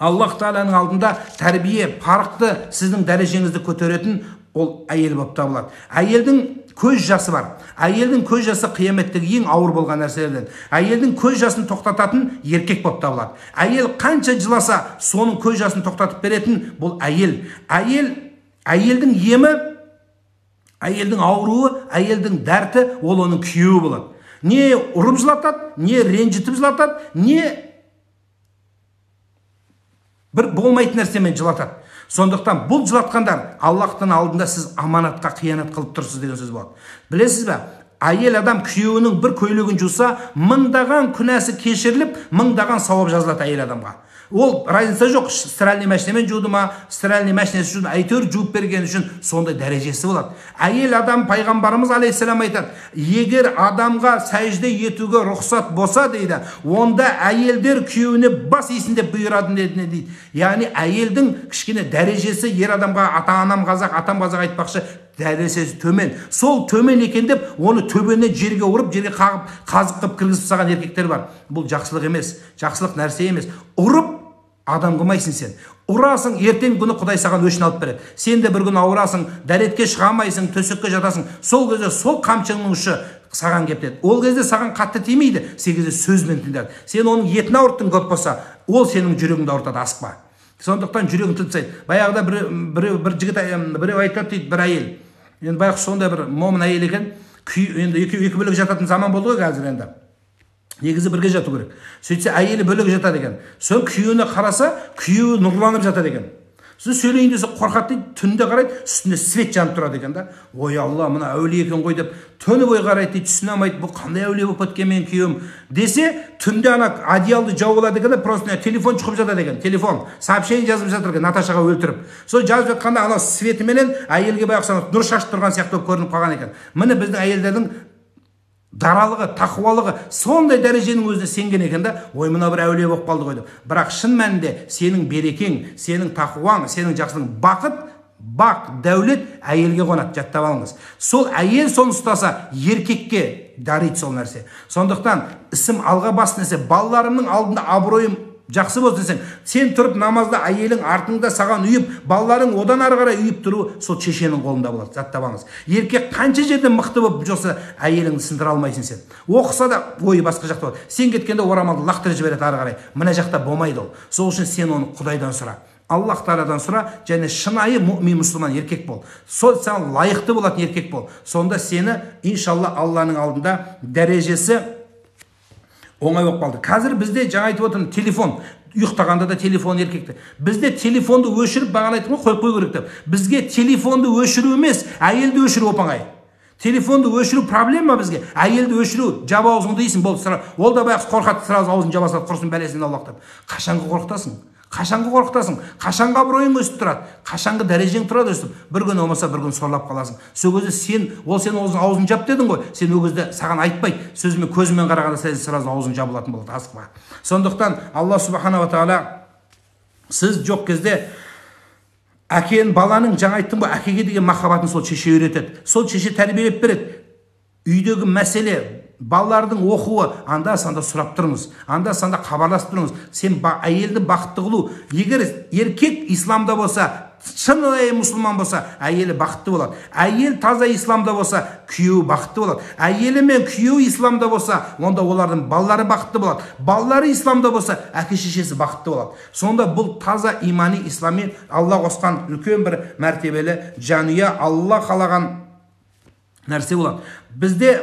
Аллах Тағаланың алдында тәрбие, парықты, сіздің дәрежеңізді көтеретін ол әйел болып табылады. Әйелдің көз жасы бар. Әйелдің көз жасы қияметтегі ең ауыр болған нәрселерден. Әйелдің көз жасын тоқтататын еркек болып табылады. Әйел қанша жыласа, соның көз жасын тоқтатып беретін бұл әйел. Әйелдің емі, әйелдің ауруы, әйелдің дәрті ол оның күйеуі болады. Не ұрып жылатады, не ренжітіп жылатады, не бір болмайтын нәрсемен жылатады. Сондықтан бұл жылатқандар Аллахтың алдында сіз аманатқа қиянат қылып тұрсыз деген сөз болады. Білесіз бе, әйел адам күйеуінің бір көйлегін жуса, мыңдаған күнәсі кешіріліп, мыңдаған сауап жазылады әйел адамға. Ол разница жоқ, стиральный машинамен жуды ма, стиральный машинасы жуды ма, әйтеуір жуып берген үшін сондай дәрежесі болады. Әйел адам, пайғамбарымыз алейхиссалам айтады, егер адамға сәжде етуге рұқсат болса дейді, онда әйелдер күйеуіне бас исін деп бұйырады дейді. Яғни әйелдің кішкене дәрежесі ер адамға, ата-анам қазақ, атам қазақ айтпақшы, дәрежесі төмен. Сол төмен екен деп оны төбенен жерге ұрып, жерге қағып, қазық қылып кіргізіп тастаған еркектер бар. Бұл жақсылық емес, жақсылық нәрсе емес. Ұрып адам қылмайсың сен. Ұрасың, ертең күні Құдай саған өшін алып береді. Сен де бір күні ауырасың, дәретке шыға алмайсың, төсекке жатасың. Сол кезде сол қамшыңның ұшы саған кеп тиеді. Ол кезде саған қатты тимейді, сен кезде сөзбен тиеді. Сен оның етін ауырттың көп болса, ол сенің жүрегіңді ауыртады, асықпа. Сондықтан жүрегін тіліп тастайды. Баяғыда бір жігіт, біреу айтады дейді, бір әйел. Енді баяғы сондай бір момын әйел екен. Енді екі бөлек жататын заман болды ғой қазір енді. Негізі бірге жату керек. Сөйтсе әйелі бөлек жатады екен. Соң күйеуіне қараса, күйеуі нұрланып жатады екен. Сосын сөйлейін десе қорқады дейді, түнде қарайды, үстінде свет жанып тұрады екен да. Ой Алла, мына әулие екен ғой деп түні бойы қарайды дейді, түсіне алмайды, бұл қандай әулие болып кеткен менің күйеуім десе, түнде ана одеялды жауып алады екен да, просто телефон шұқып жатады екен, телефон, сообщение жазып жатыр екен, Наташаға өлтіріп. Сол жазып жатқанда анау светіменен әйелге баяғы нұр шашып тұрған сияқты болып көрініп қалған екен. Міне біздің әйелдердің даралығы, тақуалығы сондай дәреженің өзіне сенген екен да, ой мына бір әулие болып қалды ғой деп. Бірақ шын мәнінде сенің берекең, сенің тақуаң, сенің жақсылығың, бақыт, бақ, дәулет әйелге қонады, жаттап алыңыз. Сол әйел соны ұстаса, еркекке дариды сол нәрсе. Сондықтан ісім алға бассын десе, балаларымның алдында абыройым жақсы болсын десең, сен тұрып намазда әйелің артыңда саған үйіп, балаларың одан ары қарай үйіп тұру сол шешенің қолында болады, жаттап алыңыз. Еркек қанша жерден мықты болып жүрсе, әйеліңді сындыра алмайсың сен. Оқыса да ойы басқа жақта болады. Сен кеткенде орамалды лақтырып жібереді ары қарай. Мына жақта болмайды ол. Сол үшін сен оны Құдайдан сұра. Аллах Тағаладан сұра, және шынайы мүмин мұсылман еркек бол. Сол саған лайықты болатын еркек бол. Сонда сені иншалла Алланың алдында дәрежесі оңай болып қалды. Қазір бізде жаңа айтып отырмын, телефон, ұйықтағанда да телефон еркекті. Бізде телефонды өшіріп, бағана айттым ғой, қойып қою керек деп. Бізге телефонды өшіру емес, әйелді өшіру оп-оңай. Телефонды өшіру проблема бізге. Әйелді өшіру, жап аузыңды дейсің, болды. Ол да баяғы қорқады, сразу аузын жаба салады, құрсын бәлесінен аулақ деп. Қашанғы қорқытасың? Қашанғы қорқытасың? Қашанғы абыройың өсіп тұрады? Қашанғы дәрежең тұрады өсіп? Бір күн болмаса бір күн сорлап қаласың. Сол кезде сен, ол сен аузын жап дедің ғой, сен ол кезде саған айтпайды, сөзімен көзімен қарағанда сен сразу аузың жабылатын болады, асықпа. Сондықтан Алла субханала тағала сіз жоқ кезде әкенің, баланың, жаңа айттым ғой, әкеге деген махаббатын сол шеше үйретеді. Сол шеше тәрбиелеп береді. Үйдегі мәселе, балалардың оқуы, анда-санда сұрап тұрыңыз, анда-санда хабарласып тұрыңыз. Сен әйелді бақытты қылу. Егер еркек исламда болса, шынайы мұсылман болса, әйелі бақытты болады. Әйел таза исламда болса, күйеуі бақытты болады. Әйелі мен күйеуі исламда болса, онда олардың балалары бақытты болады. Балалары исламда болса, әке шешесі бақытты болады. Сонда бұл таза имани ислами Алла қосқан үлкен бір мәртебелі жанұя, Алла қалаған нәрсе болады. Бізде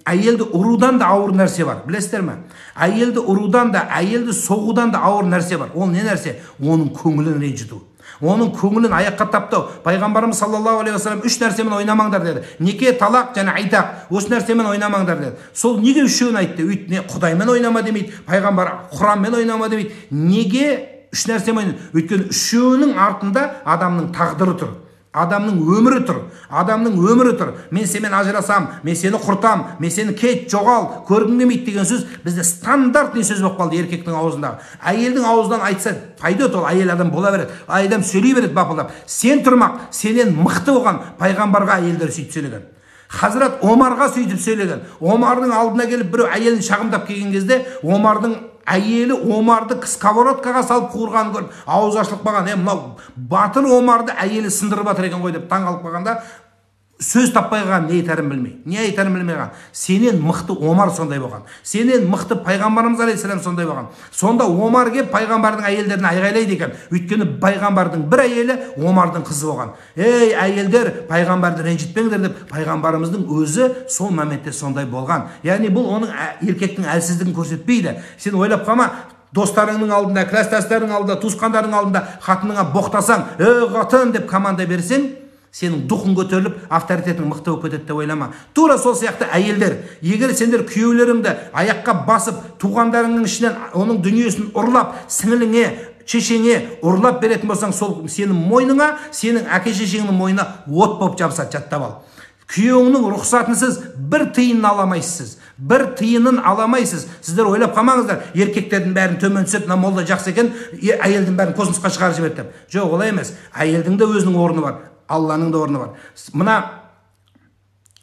әйелді ұрудан да ауыр нәрсе бар, білесіздер ме? Әйелді ұрудан да, әйелді соғудан да ауыр нәрсе бар. Ол не нәрсе? Оның көңілін ренжіту. Оның көңілін аяққа таптау. Пайғамбарымыз саллаллаху алейхи уассалам үш нәрсемен ойнамаңдар деді. Неке, талақ және айтақ. Осы нәрсемен ойнамаңдар деді. Сол неге үшеуін айтты? Өйткені Құдаймен ойнама демейді, пайғамбар Құранмен ойнама демейді. Неге үш нәрсемен? Өйткені үшеуінің артында адамның тағдыры тұр. Адамның өмірі тұр. Адамның өмірі тұр. Мен сенімен ажырасам, мен сені құртам, мен сені кет, жоғал, көргім келмейді деген сөз бізде стандартный сөз болып қалды еркектің аузындағы. Әйелдің аузынан айтса пайда ол әйел адам бола береді. Әйел адам сөйлей береді бапылдап. Сен тұрмақ, сенен мықты болған пайғамбарға әйелдер сөйтіп сөйлеген. Хазрат Омарға сөйтіп сөйлеген. Омардың алдына келіп біреу әйелін шағымдап келген кезде Омардың әйелі Омарды сковородкаға салып қуырғанын көріп, ауыз ашылып қалған. Мынау батыр Омарды әйелі сындырып жатыр екен ғой деп таң қалып қалғанда сөз таппай қалған, не айтарын білмей. Не айтарын білмей қалған. Сенен мықты Омар сондай болған. Сенен мықты пайғамбарымыз алейхиссалам сондай болған. Сонда Омар кеп пайғамбардың әйелдеріне айғайлайды екен. Өйткені пайғамбардың бір әйелі Омардың қызы болған. Ей, әйелдер, пайғамбарды ренжітпеңдер деп пайғамбарымыздың өзі сол моментте сондай болған. Яғни бұл оның еркектің әлсіздігін көрсетпейді. Сен ойлап қалма, достарыңның алдында, класстастарыңның алдында, туысқандарыңның алдында қатыныңа боқтасаң, "Ей, қатын" деп команда берсең, сенің духың көтеріліп, авторитетің мықты болып кетеді деп ойлама. Тура сол сияқты әйелдер, егер сендер күйеулеріңді аяққа басып, туғандарыңның ішінен оның дүниесін ұрлап, сіңіліңе, шешеңе ұрлап беретін болсаң, сол сенің мойныңа, сенің әке шешеңнің мойнына от болып жабысады, жаттап ал. Күйеуіңнің рұқсатынсыз бір тиынын аламайсыз. Бір тиынын аламайсыз. Сіздер ойлап қалмаңыздар, еркектердің бәрін төмен түсіп, мына молда жақсы екен, әйелдің бәрін космосқа шығарып жіберді деп. Жоқ, олай емес. Әйелдің де өзінің орны бар. Алланың да орны бар. Мына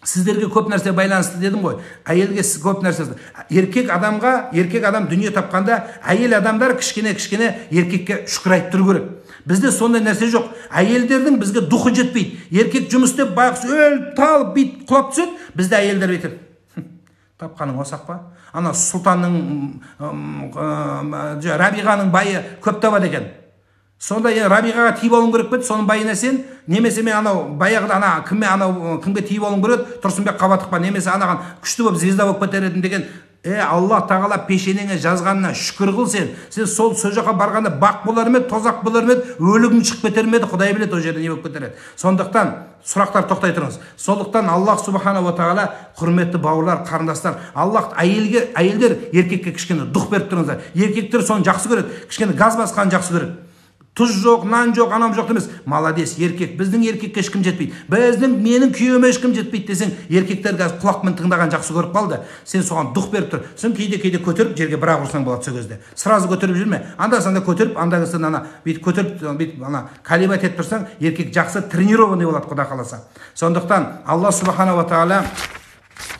сіздерге көп нәрсе байланысты дедім ғой. Әйелге көп нәрсе. Еркек адамға, еркек адам дүние тапқанда, әйел адамдар кішкене-кішкене еркекке шүкір айтып тұру керек. Бізде сондай нәрсе жоқ. Әйелдердің бізге духы жетпейді. Еркек жұмыс істеп байғұс өліп талып бүйтіп құлап түседі, бізде әйелдер бүйтіп тапқаның осақ па? Ана сұлтанның, Рабиғаның байы көп табады екен. Сонда Рабиғаға тиіп алуың керек пе еді, соның байына сен, немесе мен анау баяғыда ана кімме анау кімге тиіп алуың керек еді, Тұрсынбек Қабатовқа, немесе анаған күшті болып звезда болып кетер едім деген. Алла тағала пешенеңе жазғанына шүкір қыл сен. Сен сол жаққа барғанда бақ болар ма еді, тозақ болар ма еді, өлігің шығып кетер ме еді, Құдай біледі ол жерде не болып кетер еді. Сондықтан сұрақтар тоқтай тұрыңыз. Сондықтан Аллах субханала тағала, құрметті бауырлар, қарындастар, Аллах әйелге, әйелдер еркекке кішкене дух беріп тұрыңыздар. Еркектер соны жақсы көреді, кішкене газ басқанын жақсы көреді. Тұз жоқ, нан жоқ, анам жоқ емес. Молодец, еркек. Біздің еркекке ешкім жетпейді. Біздің, менің күйеуіме ешкім жетпейді десең, еркектер қазір құлақпен тыңдаған жақсы көріп қалды. Сен соған дух беріп тұр. Сен кейде-кейде көтеріп жерге бір-ақ ұрсаң болады сол кезде. Сразу көтеріп жүрме. Анда-санда көтеріп, анда-санда ана бүйтіп көтеріп, бүйтіп ана калибат етіп тұрсаң, еркек жақсы тренированный болады, Құда қаласа. Сондықтан Алла субханала тағала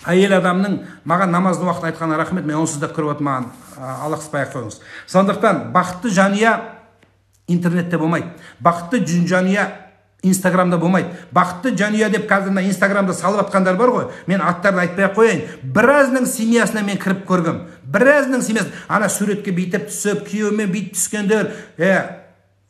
әйел адамның маған намаздың уақытын айтқанына рахмет, мен онсыз да кіріп отырмын, маған алақсытпай ақ қойыңыз. Сондықтан бақытты жанұя интернетте болмайды. Бақытты жанұя Инстаграмда болмайды. Бақытты жанұя деп қазір мына Инстаграмда салып атқандар бар ғой. Мен аттарын айтпай ақ қояйын. Біразының семьясына мен кіріп көргім. Біразының семьясы ана суретке бүйтіп түсіп, күйеуімен бүйтіп түскендер,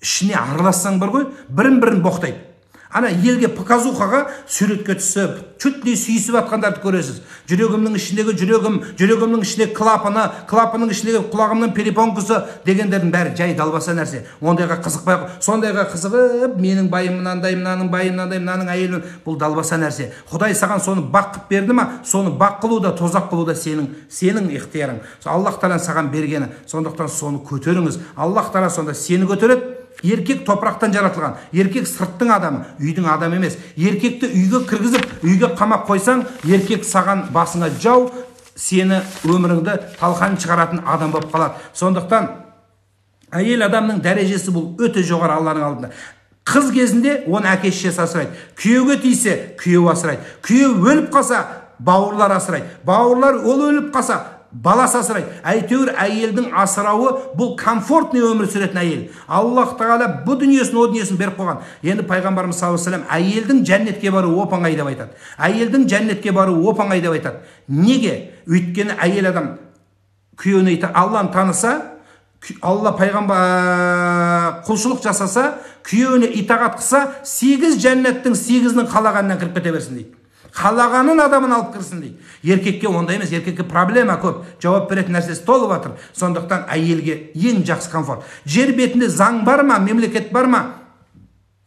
ішіне аралассаң бар ғой, бірін-бірін боқтайды. Ана елге показухаға суретке түсіп, чуть не сүйісіп атқандарды көресіз. Жүрегімнің ішіндегі жүрегім, жүрегімнің ішіндегі клапаны, клапанның ішіндегі құлағымның перепонкасы дегендердің бәрі жай далбаса нәрсе. Ондайға қызықпай, сондайға қызығып, менің байым мынандай, мынаның байы мынандай, мынаның әйелі, бұл далбаса нәрсе. Құдай саған соны бақ қылып берді ма, соны бақ қылу да, тозақ қылу да сенің ықтиярың. Аллах тағала саған бергені. Сондықтан соны көтеріңіз. Аллах тағала сонда сені көтереді. Еркек топырақтан жаратылған, еркек сырттың адамы, үйдің адамы емес. Еркекті үйге кіргізіп, үйге қамап қойсаң, еркек саған басыңа жау, сені өміріңді талқан шығаратын адам болып қалады. Сондықтан әйел адамның дәрежесі бұл өте жоғары Алланың алдында. Қыз кезінде оны әке шешесі асырайды. Күйеуге тисе, күйеу асырайды. Күйеу өліп қалса, бауырлар асырайды. Бауырлар ол өліп қалса, баласы асырайды. Әйтеуір әйелдің асырауы бұл комфортный өмір сүретін әйел. Аллах тағала бұ дүниесін, о дүниесін беріп қойған. Енді пайғамбарымыз саллаллаху алейхи вассалам әйелдің жәннетке баруы оп-оңай деп айтады. Әйелдің жәннетке баруы оп-оңай деп айтады. Неге? Өйткені әйел адам күйеуіне Алланы таныса, Алла пайғамбар құлшылық жасаса, күйеуіне итағат қылса, 8 жәннаттың 8-інің қалағанынан кіріп кете берсін дейді. Қалағанын адамын алып кірсін дейді. Еркекке ондай емес, еркекке проблема көп, жауап беретін нәрсесі толып жатыр. Сондықтан әйелге ең жақсы комфорт. Жер бетінде заң бар ма, мемлекет бар ма?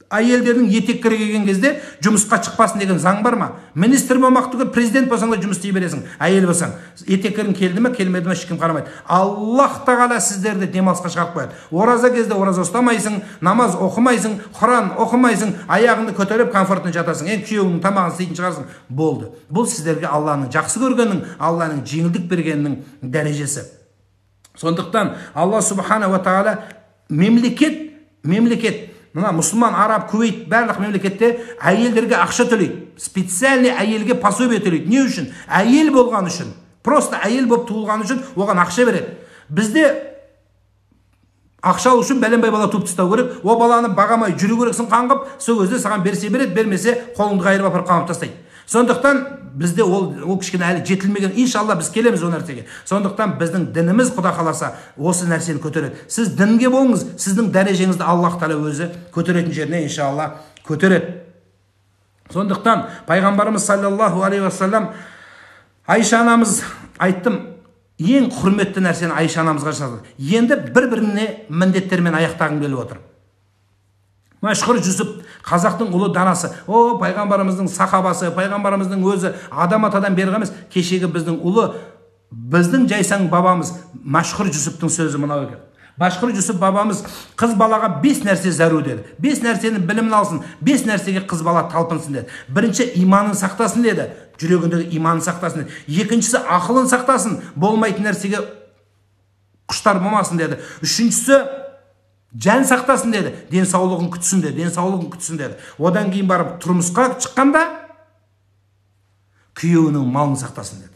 Әйелдердің етек кірі келген кезде жұмысқа шықпасын деген заң бар ма? Министр болмақ түгіл, президент болсаң да жұмыс істей бересің. Әйел болсаң, етек кірің келді ме, келмеді ме, ешкім қарамайды. Аллах тағала сіздерді демалысқа шығарып қояды. Ораза кезде ораза ұстамайсың, намаз оқымайсың, Құран оқымайсың, аяғыңды көтеріп комфортно жатасың. Енді күйеуіңнің тамағын істейтін шығарсың. Болды. Бұл сіздерге Алланың жақсы көргенінің, Алланың жеңілдік бергенінің дәрежесі. Сондықтан Алла субхана ва тағала мемлекет мына мұсылман, араб, Кувейт, барлық мемлекетте әйелдерге ақша төлейді. Специальный әйелге пособие төлейді. Не үшін? Әйел болған үшін. Просто әйел болып туылған үшін оған ақша береді. Бізде ақша алу үшін бәленбай бала туып тастау керек. О баланы бағамай жүру керексің қаңғып, сол кезде саған берсе береді, бермесе қолыңды қайырып апарып қамап тастайды. Сондықтан бізде ол кішкене әлі жетілмеген. Иншалла біз келеміз ол нәрсеге. Сондықтан біздің дініміз Құда қаласа осы нәрсені көтереді. Сіз дінге болыңыз, сіздің дәрежеңізді Аллах тағала өзі көтеретін жеріне иншалла көтереді. Сондықтан пайғамбарымыз саллаллаху алейхи уассалам Айша анамыз айттым, ең құрметті нәрсені Айша анамызға жасады. Енді бір-біріне міндеттермен аяқтағым келіп отыр. Мәшһүр Жүсіп, қазақтың ұлы данасы, о пайғамбарымыздың сахабасы, пайғамбарымыздың өзі Адам атадан бергі емес, кешегі біздің ұлы, біздің жайсаң бабамыз Мәшһүр Жүсіптің сөзі мынау екен. Мәшһүр Жүсіп бабамыз қыз балаға 5 нәрсе зәру деді. 5 нәрсенің білімін алсын, 5 нәрсеге қыз бала талпынсын деді. Бірінші, иманын сақтасын деді, жүрегіндегі иманын сақтасын деді. Екіншісі, ақылын сақтасын, болмайтын нәрсеге құштар болмасын деді. Үшіншісі, жан сақтасын деді, денсаулығын күтсін деді, денсаулығын күтсін деді. Одан кейін барып тұрмысқа шыққанда күйеуінің малын сақтасын деді.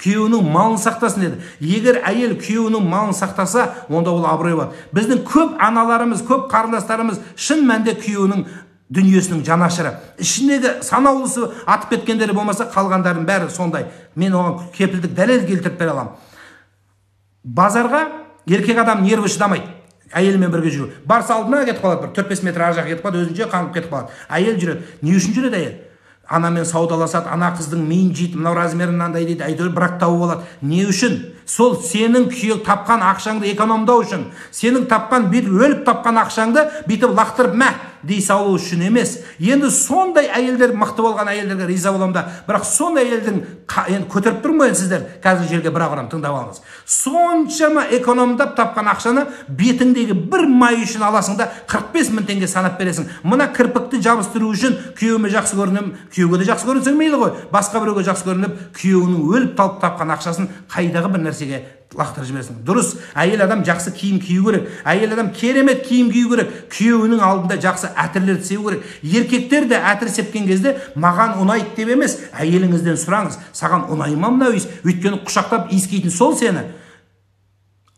Күйеуінің малын сақтасын деді. Егер әйел күйеуінің малын сақтаса, онда ол абырой болады. Біздің көп аналарымыз, көп қарындастарымыз шын мәнде күйеуінің дүниесінің жанашыры. Ішіндегі санаулысы атып кеткендері болмаса, қалғандарының бәрі сондай. Мен оған кепілдік дәлел келтіріп бере аламын. Базарға еркек адам нерві шыдамайды. Әйелмен бірге жүру. Барса алдына кетіп қалады, бір 4-5 метр ар жаққа кетіп қалады, өзінше қаңғып кетіп қалады. Әйел жүреді. Не үшін жүреді әйел? Анамен саудаласады, ана қыздың миын жейді, мынау размері мынандай дейді, әйтеуір бірақ тауып алады. Не үшін? Сол сенің күйеу тапқан ақшаңды экономдау үшін, сенің тапқан, бүйтіп өліп тапқан ақшаңды бүйтіп лақтырып мә дей салу үшін емес. Енді сондай әйелдер, мықты болған әйелдерге риза боламын да, бірақ сондай әйелдің енді көтеріп тұрмын ғой енді сіздер, қазір жерге бір ақ ұрам, тыңдап алыңыз. Соншама экономдап тапқан ақшаны бетіңдегі бір май үшін аласың да 45 мың теңге санап бересің. Мына кірпікті жабыстыру үшін күйеуіме жақсы көрінемін, күйеуге де жақсы көрінсең мейлі ғой, басқа біреуге жақсы көрініп, күйеуінің өліп талып тапқан ақшасын қайдағы бір нәрсеге лақтырып жібересің. Дұрыс, әйел адам жақсы киім кию керек. Әйел адам керемет киім кию керек. Күйеуінің алдында жақсы әтірлерді себу керек. Еркектер де әтір сепкен кезде маған ұнайды деп емес, әйеліңізден сұраңыз, саған ұнай ма мынау иіс? Өйткені құшақтап иіскейтін сол сені.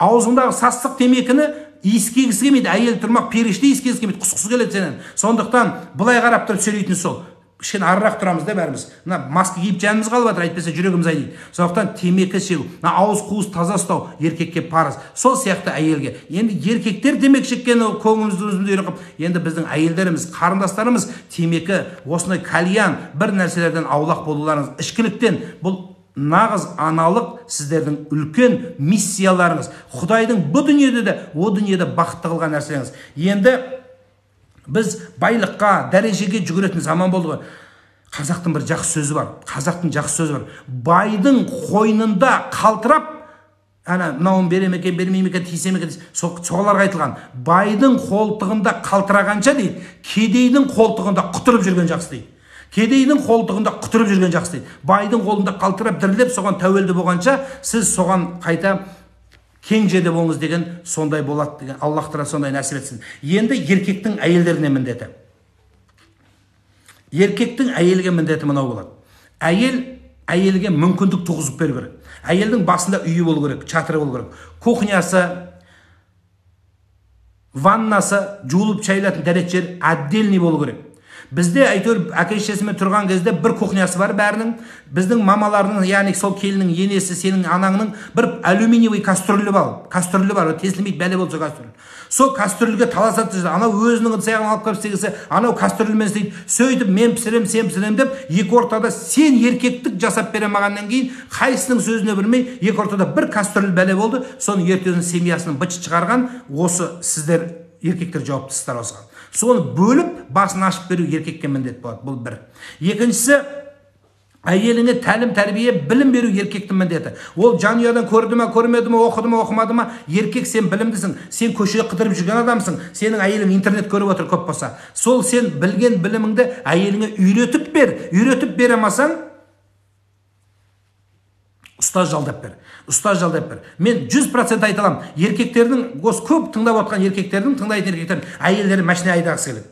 Аузыңдағы састық темекіні иіскегісі келмейді, әйел тұрмақ періште иіскегісі келмейді, құсқысы келеді сенен. Сондықтан былай қарап тұрып сөйлейтін сол. Кішкене арырақ тұрамыз да бәріміз. Мына маска киіп жанымыз қалып жатыр, әйтпесе жүрегіміз айниды. Сондықтан темекі шегу, мына ауыз қуыс таза ұстау еркекке парыз. Сол сияқты әйелге. Енді еркектер темекі шеккені көңілімізді өзімізді үйреніп, енді біздің әйелдеріміз, қарындастарымыз темекі, осындай кальян, бір нәрселерден аулақ болуларыңыз, ішкіліктен, бұл нағыз аналық сіздердің үлкен миссияларыңыз. Құдайдың бұ дүниеде де, о дүниеде бақытты қылған нәрселеріңіз. Енді біз байлыққа, дәрежеге жүгіретін заман болды ғой. Қазақтың бір жақсы сөзі бар. Қазақтың жақсы сөзі бар. Байдың қойнында қалтырап, ана мынауын берем екен, бермейм екен, тиісем екен, соларға айтылған. Байдың қолтығында қалтырағанша дейді, кедейдің қолтығында құтырып жүрген жақсы дейді. Кедейдің қолтығында құтырып жүрген жақсы дейді. Байдың қолында қалтырап, дірілдеп, соған тәуелді болғанша, сіз соған қайта кең жерде болыңыз деген сондай болады деген. Аллах тағала сондай нәсіп етсін. Енді еркектің әйелдеріне міндеті. Еркектің әйелге міндеті мынау болады. Әйел Әйелге мүмкіндік туғызып беру керек. Әйелдің басында үйі болу керек, шатыры болу керек. Кухнясы, ваннасы, жуылып шайылатын дәрет жер отдельный болу керек. Бізде әйтеуір әке шешесімен тұрған кезде бір кухнясы бар бәрінің. Біздің мамаларының, яғни сол келіннің енесі, сенің анаңның бір алюминиевый кастрюлі бар. Кастрюлі бар, тесілмейді, бәле болса кастрюль. Сол кастрюльге таласады, анау өзінің ыдыс аяғын алып келіп істегісі, анау кастрюльмен істейді. Сөйтіп мен пісірем, сен пісірем деп екі ортада сен еркектік жасап бере алмағаннан кейін қайсының сөзіне білмей екі ортада бір кастрюль бәле болды. Соны ертеңін семьясының быт шығарған осы сіздер еркектер жауаптысыздар осыған. Соны бөліп, басын ашып беру еркекке міндет болады. Бұл бір. Екіншісі, әйеліне тәлім, тәрбие, білім беру еркектің міндеті. Ол жанұядан көрді ме, көрмеді ме, оқыды ма, оқымады ма, еркек сен білімдісің, сен көшеге қыдырып жүрген адамсың, сенің әйелің интернет көріп отыр көп болса. Сол сен білген біліміңді әйеліңе үйретіп бер. Үйретіп бере алмасаң, ұстаз жалдап бер. Ұстаз жалдап бер. Мен 100% айта аламын. Еркектердің, осы көп тыңдап отқан еркектердің, тыңдайтын еркектердің әйелдері машина айдағысы келеді.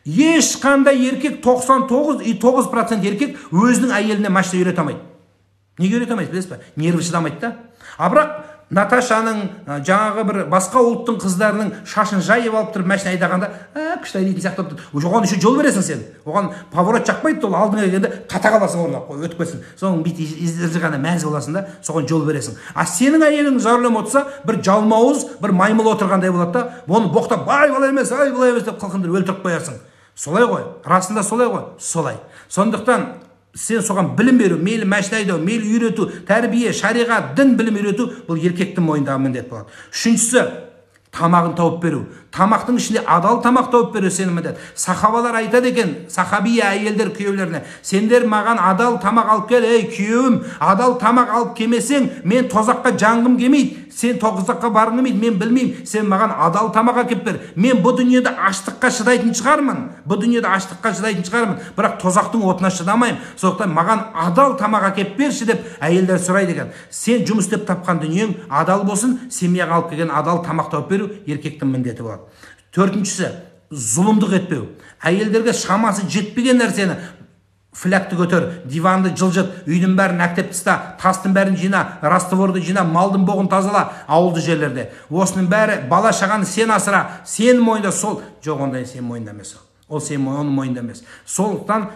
Ешқандай еркек 99,9% еркек өзінің әйеліне машина үйрете алмайды. Неге үйрете алмайды, білесіз бе? Нерві шыдамайды да. А бірақ Наташаның, жаңағы бір басқа ұлттың қыздарының шашын жайып алып тұрып машина айдағанда, күшті айдайтын сияқты болып тұр. Оған еще жол бересің сен. Оған поворот жақпайды, ол алдыңа келгенде қата қаласың орнына, қой, өтіп кетсін. Соның бүйтіп іздірғана мәз боласың да, соған жол бересің. А сенің әйелің за рулем отырса, бір жалмауыз, бір маймыл отырғандай болады да, оны боқтап, ай былай емес, ай былай емес деп қылқындырып өлтіріп қоясың. Солай ғой, расында солай ғой, солай. Сондықтан сен соған білім беру, мейлі машина айдау, мейлі үйрету, тәрбие, шариғат, дін білім үйрету, бұл еркектің мойнындағы міндет болады. Үшіншісі, тамағын тауып беру. Тамақтың ішінде адал тамақ тауып беру сенің міндет. Сахабалар айтады екен, сахабия әйелдер күйеулеріне, сендер маған адал тамақ алып кел, ей күйеуім, адал тамақ алып келмесең, мен тозаққа жанғым келмейді, сен тозаққа барғың келмейді, мен білмеймін, сен маған адал тамақ әкеліп бер. Мен бұл дүниеде аштыққа шыдайтын шығармын, бұл дүниеде аштыққа шыдайтын шығармын, бірақ тозақтың отына шыдамаймын. Сондықтан маған адал тамақ әкеліп берші деп әйелдер сұрайды екен. Сен жұмыс істеп тапқан дүниең адал болсын, семьяға алып келген адал тамақ тауып беру еркектің міндеті болады. Төртіншісі, зұлымдық етпеу. Әйелдерге шамасы жетпеген нәрсені, флягты көтер, диванды жылжыт, үйдің бәрін әктеп таста, тастың бәрін жина, растворды жина, малдың боғын тазала ауылды жерлерде. Осының бәрі бала шағаны сен асыра, сен мойында сол. Жоқ, ондай сен мойында емес. Ол сен оның мойында емес. Сондықтан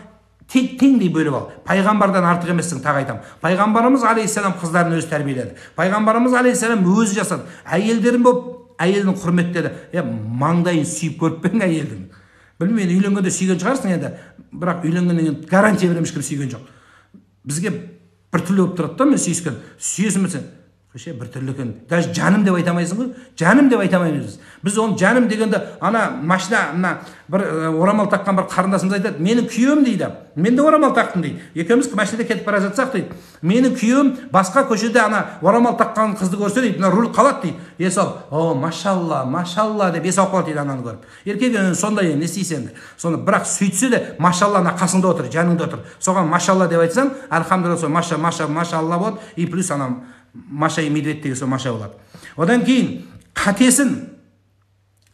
теңдей бөліп ал. Пайғамбардан артық емессің, тағы айтамын. Пайғамбарымыз алейхиссалам қыздарын өзі тәрбиеледі. Пайғамбарымыз алейхиссалам өзі жасады. Әйелдерін болып әйелдің құрметтеді. Маңдайын сүйіп көріп пе едің әйелдің? Білмеймін, үйленгенде сүйген шығарсың енді, бірақ үйленгеннен кейін гарантия беремін, ешкім сүйген жоқ. Бізге біртүрлі болып тұрады да, мен сүйіскен. Сүйесің бе сен? Қойшы, біртүрлі екен. Даже жаным деп айта алмайсың ғой. Жаным деп айта алмаймыз біз. Біз оны жаным дегенде ана машина, мына бір орамал таққан бір қарындасымыз айтады, менің күйеуім дейді. Мен де орамал тақтым дейді. Екеуміз машинада кетіп бара жатсақ дейді. Менің күйеуім басқа көшеде ана орамал таққан қызды көрсе дейді, мына руль қалады дейді. Ес алып, о, машалла, машалла деп ес алып қалады дейді ананы көріп. Еркек сондай, не істейсің енді? Соны бірақ сөйтсе де машалла ана қасыңда отыр, жаныңда отыр. Соған машалла деп айтсаң, альхамдулилла, сол маша, маша, машалла болады, и плюс ана Маша и медведь деген сол Маша болады. Одан кейін қатесін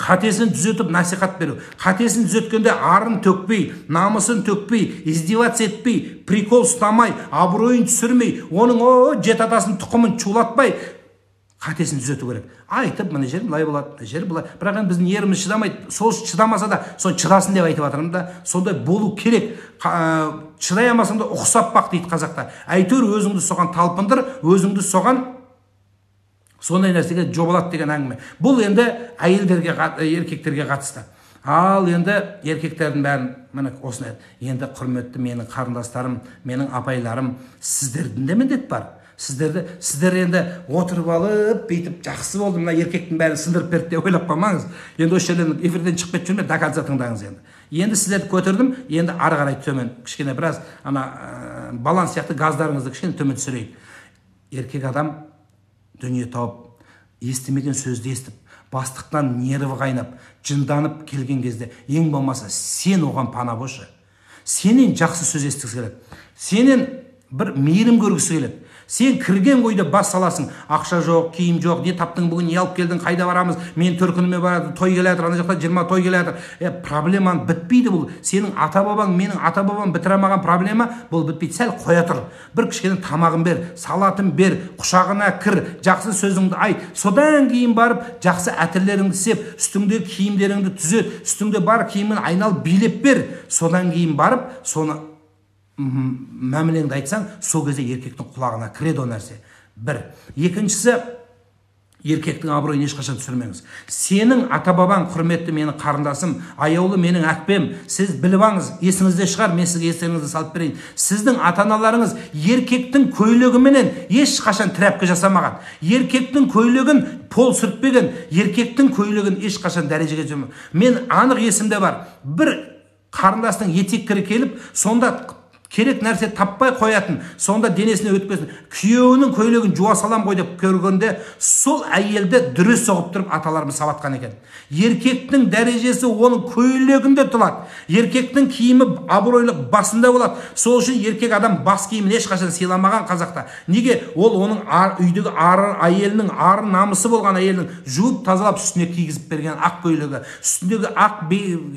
түзетіп насихат беру. Қатесін түзеткенде арын төкпей, намысын төкпей, издеваться етпей, прикол ұстамай, абыройын түсірмей, оның жеті атасының тұқымын шулатпай қатесін түзету керек. Айтып, мына жер былай болады, мына жер былай. Бірақ енді біздің еріміз шыдамайды. Сол шыдамаса да, соны шыдасын деп айтып жатырмын да, сондай болу керек. Шыдай алмасаң да ұқсап бақ дейді қазақта. Әйтеуір өзіңді соған талпындыр, өзіңді соған сондай нәрсеге жобалат деген әңгіме. Бұл енді әйелдерге, еркектерге қатысты. Ал енді еркектердің бәрін міне осындай. Енді құрметті менің қарындастарым, менің апайларым, сіздердің де міндет бар. Сіздер енді отырып алып, бүйтіп жақсы болды, мына еркектің бәрін сындырып берді деп ойлап қалмаңыз. Енді осы жерден эфирден шығып кетіп жүрме, до конца тыңдаңыз енді. Енді сіздерді көтердім, енді ары қарай төмен, кішкене біраз ана баланс сияқты газдарыңызды кішкене төмен түсірейік. Еркек адам дүние тауып, естімеген сөзді естіп, бастықтан нерві қайнап, жынданып келген кезде ең болмаса сен оған пана болшы. Сенен жақсы сөз естігісі келеді. Сенен бір мейірім көргісі келеді. Сен кірген койда бас саласың, ақша жоқ, киім жоқ, не таптың бүгін, не алып келдің, қайда барамыз, мен төркініме барады, той келе жатыр, ана жақта 20 той келе жатыр. Проблемаң бітпейді бұл. Сенің ата бабаң, менің ата бабам бітіре алмаған проблема, бұл бітпейді. Сәл қоя тұр. Бір кішкене тамағын бер, салатын бер, құшағына кір, жақсы сөзіңді айт. Содан кейін барып жақсы әтірлеріңді сеп, үстіңдегі киімдеріңді түзет, үстіңде бар киімін айналып билеп бер. Содан кейін барып соны мәмілеңді айтсаң, сол кезде еркектің құлағына кіреді ол нәрсе. Бір. Екіншісі, еркектің абыройын ешқашан түсірмеңіз. Сенің ата-бабаң, құрметті менің қарындасым, аяулы менің әкпем, сіз біліп алыңыз, есіңізде шығар, мен сізге естеріңізді салып берейін. Сіздің ата-аналарыңыз еркектің көйлегіменен ешқашан тряпка жасамаған. Еркектің көйлегін пол сүртпеген, еркектің көйлегін ешқашан дәрежеге түсірмеген. Мен анық есімде бар, бір қарындастың етек кірі келіп, сонда керек нәрсе таппай қоятын, сонда денесіне өтпесін, күйеуінің көйлегін жуа салам ғой деп көргенде, сол әйелді дүре соғып тұрып аталарымыз сабатқан екен. Еркектің дәрежесі оның көйлегінде тұрады. Еркектің киімі абыройлық басында болады. Сол үшін еркек адам бас киімін ешқашан сыйламаған қазақта. Неге? Ол оның үйдегі әйелінің ары намысы болған әйелінің жуып тазалап үстіне кигізіп берген ақ көйлегі, үстіндегі ақ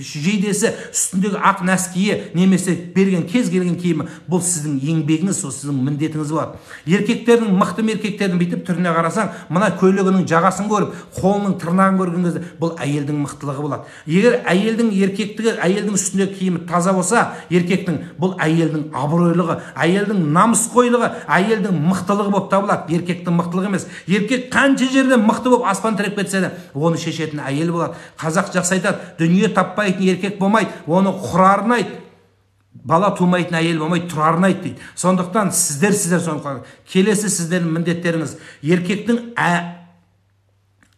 жейдесі, үстіндегі ақ нәскиі немесе берген кез келген киімі, бұл сіздің еңбегіңіз, сол сіздің міндетіңіз болады. Еркектердің, мықты еркектердің бүйтіп түріне қарасаң, мына көйлегінің жағасын көріп, қолының тырнағын көрген кезде бұл әйелдің мықтылығы болады. Егер әйелдің еркектігі, әйелдің үстіндегі киімі таза болса, еркектің бұл әйелдің абыройлығы, әйелдің намысқойлығы, әйелдің мықтылығы болып табылады. Еркектің мықтылығы емес. Еркек қанша жерде мықты болып аспан тіреп кетсе де, оны шешетін әйел болады. Қазақ жақсы айтады, дүние таппайтын еркек болмайды, оны құрарын айт. Бала тумайтын әйел болмай тұрарын айт дейді. Сондықтан сіздер соны келесі сіздердің міндеттеріңіз. Еркектің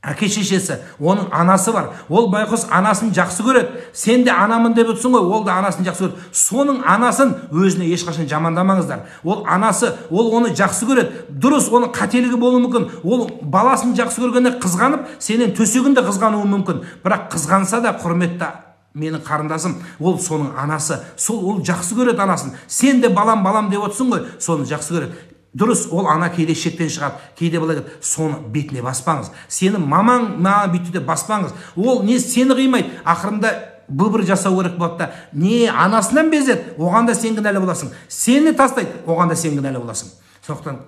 әке шешесі, оның анасы бар. Ол байқұс анасын жақсы көреді. Сен де анамын деп отырсың ғой, ол да анасын жақсы көреді. Соның анасын өзіне ешқашан жамандамаңыздар. Ол анасы, ол оны жақсы көреді. Дұрыс, оның қателігі болуы мүмкін. Ол баласын жақсы көргенде қызғанып, сенен төсегінде қызғануы мүмкін. Бірақ қызғанса да, құрметті менің қарындасым, ол соның анасы, сол ол жақсы көреді анасын. Сен де балам балам деп отырсың ғой, соны жақсы көреді. Дұрыс, ол ана кейде шектен шығады, кейде былай айтады, соны бетіне баспаңыз. Сені мамаң маған бүйтті деп баспаңыз. Ол не сені қимайды, ақырында выбор жасау керек болады да, не анасынан безеді, оған да сен кінәлі боласың. Сені тастайды, оған да сен кінәлі боласың. Сондықтан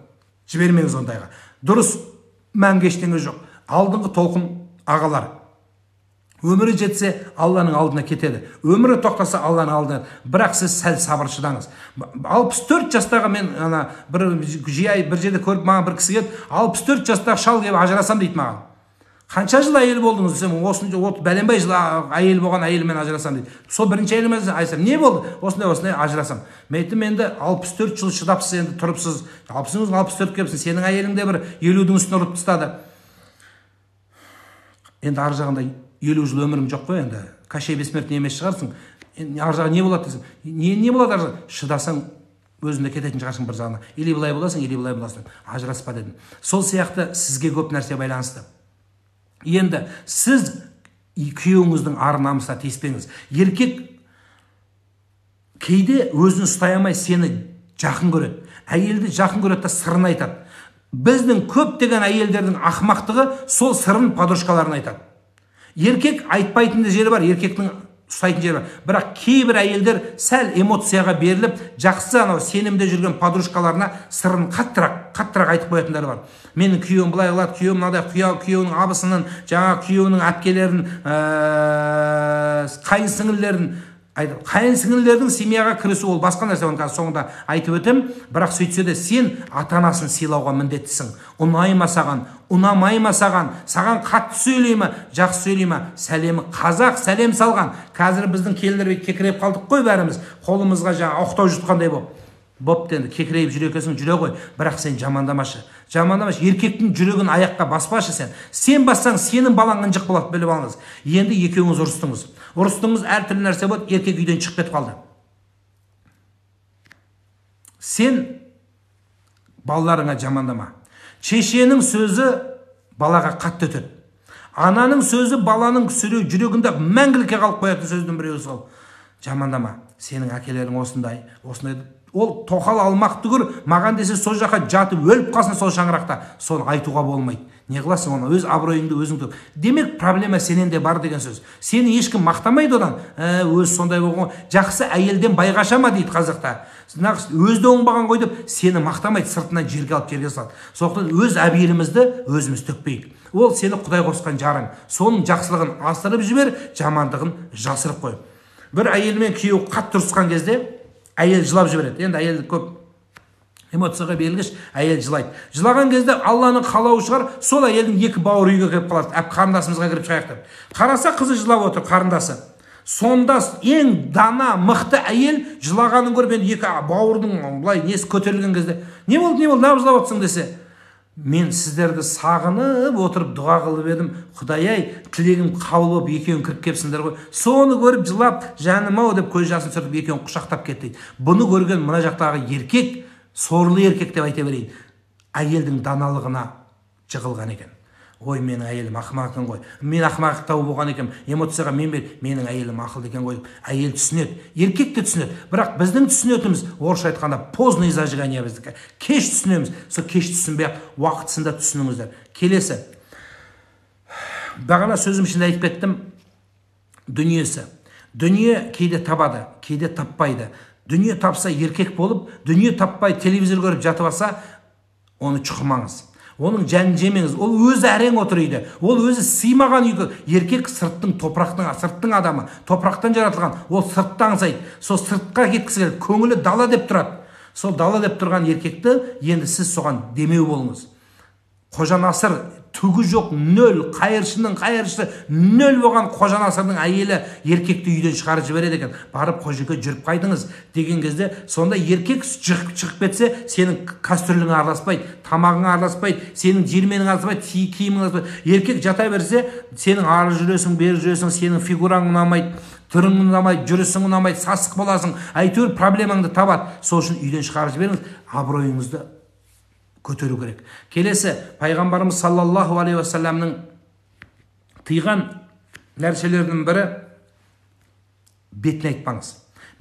жібермеңіз ондайға. Дұрыс, мәңгі ештеңе жоқ. Алдыңғы толқын ағалар. Өмірі жетсе, Алланың алдына кетеді. Өмірі тоқтаса, Алланың алдына. Бірақ сіз сәл сабыр шыдаңыз. 64 жастағы мен ана бір жиі бір жерде көріп, маған бір кісі келді, 64 жастағы шал келіп ажырасам дейді маған. Қанша жыл әйел болдыңыз десем, осынша бәленбай жыл әйел болған әйелімен ажырасам дейді. Сол бірінші әйелімен ажырасам. Не болды? Осындай осындай ажырасам. Мен айттым, енді 64 жыл шыдапсыз, енді тұрыпсыз. 60-ыңыз 64 келіпсің. Сенің әйелің де бір 50-дің үстіне ұрып тастады. Енді ар жағында 50 жыл өмірім жоқ қой енді. Кащей бессмертный емес шығарсың. Ар жағы не болады десем, не болады ар жағы? Шыдасаң өзіңде кететін шығарсың бір жағына. Или былай боласың, или былай боласың. Ажыраспа дедім. Сол сияқты сізге көп нәрсе байланысты. Енді сіз күйеуіңіздің ар намысына тиіспеңіз. Еркек кейде өзін ұстай алмай сені жақын көреді. Әйелді жақын көреді де сырын айтады. Біздің көптеген әйелдердің ақымақтығы сол сырын подружкаларына айтады. Еркек айтпайтын жері бар, еркектің ұстайтын жері бар. Бірақ кейбір әйелдер сәл эмоцияға беріліп, жақсы анау сенімде жүрген подружкаларына сырын қаттырақ айтып қоятындары бар. Менің күйеуім былай қылады, күйеуім мынадай, күйеуінің абысының, жаңа күйеуінің әпкелерін, қайын сіңілілерін, қайын сіңілілердің семьяға кірісу ол басқа нәрсе, оны қазір соңында айтып өтем. Бірақ сөйтсе де сен ата-анасын сыйлауға міндеттісің. Ұнай ма саған, ұнамай ма саған, саған қатты сөйлей ме, жақсы сөйлей ме, сәлемі қазақ сәлем салған. Қазір біздің келіндер кекірейіп қалдық қой бәріміз, қолымызға жаңа оқтау жұтқандай болып. Бопты енді кекірейіп жүре екенсің, жүре ғой, бірақ сен жамандамашы. Жамандамашы, еркектің жүрегін аяққа баспашы сен. Сен бассаң, сенің балаң ынжық болады, біліп алыңыз. Енді екеуіңіз ұрыстыңыз. Ұрыстыңыз, әртүрлі нәрсе болды, еркек үйден шығып кетіп қалды. Сен балаларыңа жамандама. Шешенің сөзі балаға қатты өтеді. Ананың сөзі баланың жүрегінде мәңгілікке қалып қоятын сөздің біреуі сол. Жамандама. Сенің әкелерің осындай, осындай Ол тоқал алмақ түгір, маған десе сол жаққа жатып өліп қалсын сол шаңырақта. Соны айтуға болмайды. Не қыласың оны? Өз абыройыңды өзің төк. Демек, проблема сенен де бар деген сөз. Сені ешкім мақтамайды одан. Өз сондай болған. Жақсы әйелден бай қаша ма дейді қазақта. Нағыз өзі де оңбаған ғой деп сені мақтамайды, сыртынан жерге алып жерге салады. Сондықтан өз әбүйірімізді өзіміз төкпейік. Ол сені Құдай қосқан жарың. Соның жақсылығын асырып жібер, жамандығын жасырып қой. Бір әйел мен күйеуі қатты ұрысқан кезде әйел жылап жібереді. Енді әйел көп эмоцияға берілгіш, әйел жылайды. Жылаған кезде Алланың қалауы шығар, сол әйелдің екі бауыры үйге кіріп қалады. Әп қарындасымызға кіріп шығайық деп. Қараса қызы жылап отыр, қарындасы. Сонда ең дана, мықты әйел жылағанын көріп, енді екі бауырдың былай несі көтерілген кезде, не болды, не болды, неғып жылап отырсың десе, мен сіздерді сағынып отырып дұға қылып едім, Құдай-ай, тілегім қабыл болып екеуің кіріп кепсіңдер ғой. Соны көріп жылап, жаным ау деп көз жасын сүртіп екеуін құшақтап кетті дейді. Бұны көрген мына жақтағы еркек, сорлы еркек деп айта берейін, әйелдің даналығына жығылған екен. Ой, менің әйелім ақымақ екен ғой, мен ақымақтау болған екенмін, эмоцияға мен бер, менің әйелім ақылды екен ғой. Әйел түсінеді, еркек те түсінеді, бірақ біздің түсінетініміз, орысша айтқанда, поздний зажигание біздікі. Кеш түсінеміз, сол кеш түсінбей ақ уақытысында түсініңіздер. Келесі, бағана сөзім ішінде айтып кеттім, дүниесі. Дүние кейде табады, кейде таппайды. Дүние тапса еркек болып, дүние таппай телевизор көріп жатып алса, оны чұқымаңыз. Оның жанын жемеңіз. Ол өзі әрең отыр үйде. Ол өзі сыймаған үйге. Еркек сырттың, топырақтың, сырттың адамы. Топырақтан жаратылған. Ол сыртты аңсайды. Сол сыртқа кеткісі келеді. Көңілі дала деп тұрады. Сол дала деп тұрған еркекті енді сіз соған демеу болыңыз. Қожанасыр түгі жоқ, нөл, қайыршының қайыршысы нөл болған Қожанасырдың әйелі еркекті үйден шығарып жібереді екен. Барып қожеке жүріп қайтыңыз деген кезде, сонда еркек шығып кетсе, сенің кастрюліңе араласпайды, тамағыңа араласпайды, сенің жерменің араласпайды, киімің араласпайды. Еркек жата берсе, сенің ары жүресің, бері жүресің, сенің фигураң ұнамайды, түрің ұнамайды, жүрісің ұнамайды, сасық боласың, әйтеуір проблемаңды табады. Сол үшін үйден шығарып жіберіңіз, абыройыңызды көтеру керек. Келесі, пайғамбарымыз саллаллаху алейхи уассаламның тыйған нәрселерінің бірі, бетін айтпаңыз.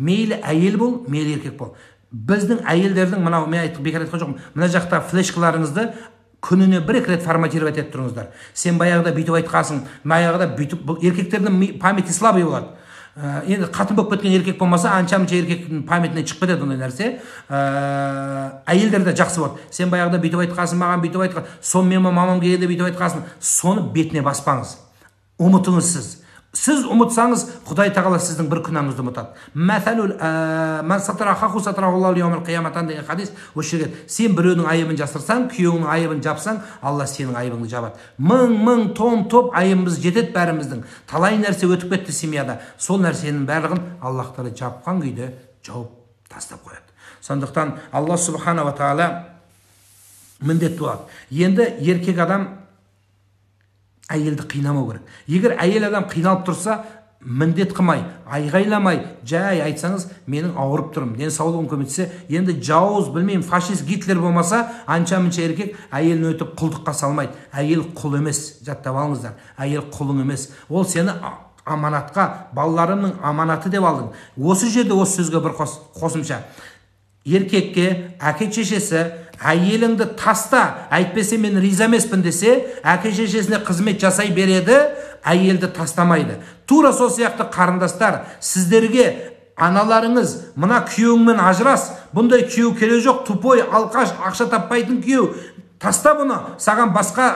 Мейлі әйел бол, мейлі еркек бол. Біздің әйелдердің, мынау мен айтып бекер айтқан жоқпын, мына жақта флешкаларыңызды күніне бір-екі рет форматировать етіп тұрыңыздар. Сен баяғыда бүйтіп айтқансың, баяғыда бүйтіп, бұл еркектердің памяти слабый болады. Енді қатын болып кеткен еркек болмаса, анша-мынша еркектің памятіне шығып кетеді ондай нәрсе. Әйелдер де жақсы болады. Сен баяғыда бүйтіп айтқансың, маған бүйтіп айтқан, сон мен мамам келгенде бүйтіп айтқансың. Соны бетіне баспаңыз. Ұмытыңыз сіз. Сіз ұмытсаңыз, Құдай тағала сіздің бір күнәңізді ұмытады. Мәсәлул ман сатара хаху сатарахуллаху яумал қияматан деген хадис осы жерге. Сен біреудің айыбын жасырсаң, күйеуіңнің айыбын жапсаң, Алла сенің айыбыңды жабады. Мың-мың тон топ айыбымыз жетеді бәріміздің. Талай нәрсе өтіп кетті семьяда. Сол нәрсенің барлығын Аллах тағала жапқан күйде жауып тастап қояды. Сондықтан Алла субханала тағала міндетті болады. Енді еркек адам әйелді қинамау керек. Егер әйел адам қиналып тұрса, міндет қылмай, айғайламай, жай айтсаңыз, менің ауырып тұрмын, денсаулығым көмектесе, енді жауыз, білмеймін, фашист Гитлер болмаса, анша-мынша еркек әйелін өтіп құлдыққа салмайды. Әйел құл емес, жаттап алыңыздар. Әйел құлың емес. Ол сені аманатқа, балаларымның аманаты деп алдың. Осы жерде осы сөзге бір қосымша. Еркекке әке шешесі әйеліңді таста, әйтпесе мен риза емеспін десе, әке шешесіне қызмет жасай береді, әйелді тастамайды. Тура сол сияқты қарындастар, сіздерге аналарыңыз мына күйеуіңмен ажырас, бұндай күйеу керек жоқ, тупой, алқаш, ақша таппайтын күйеу, таста бұны, саған басқа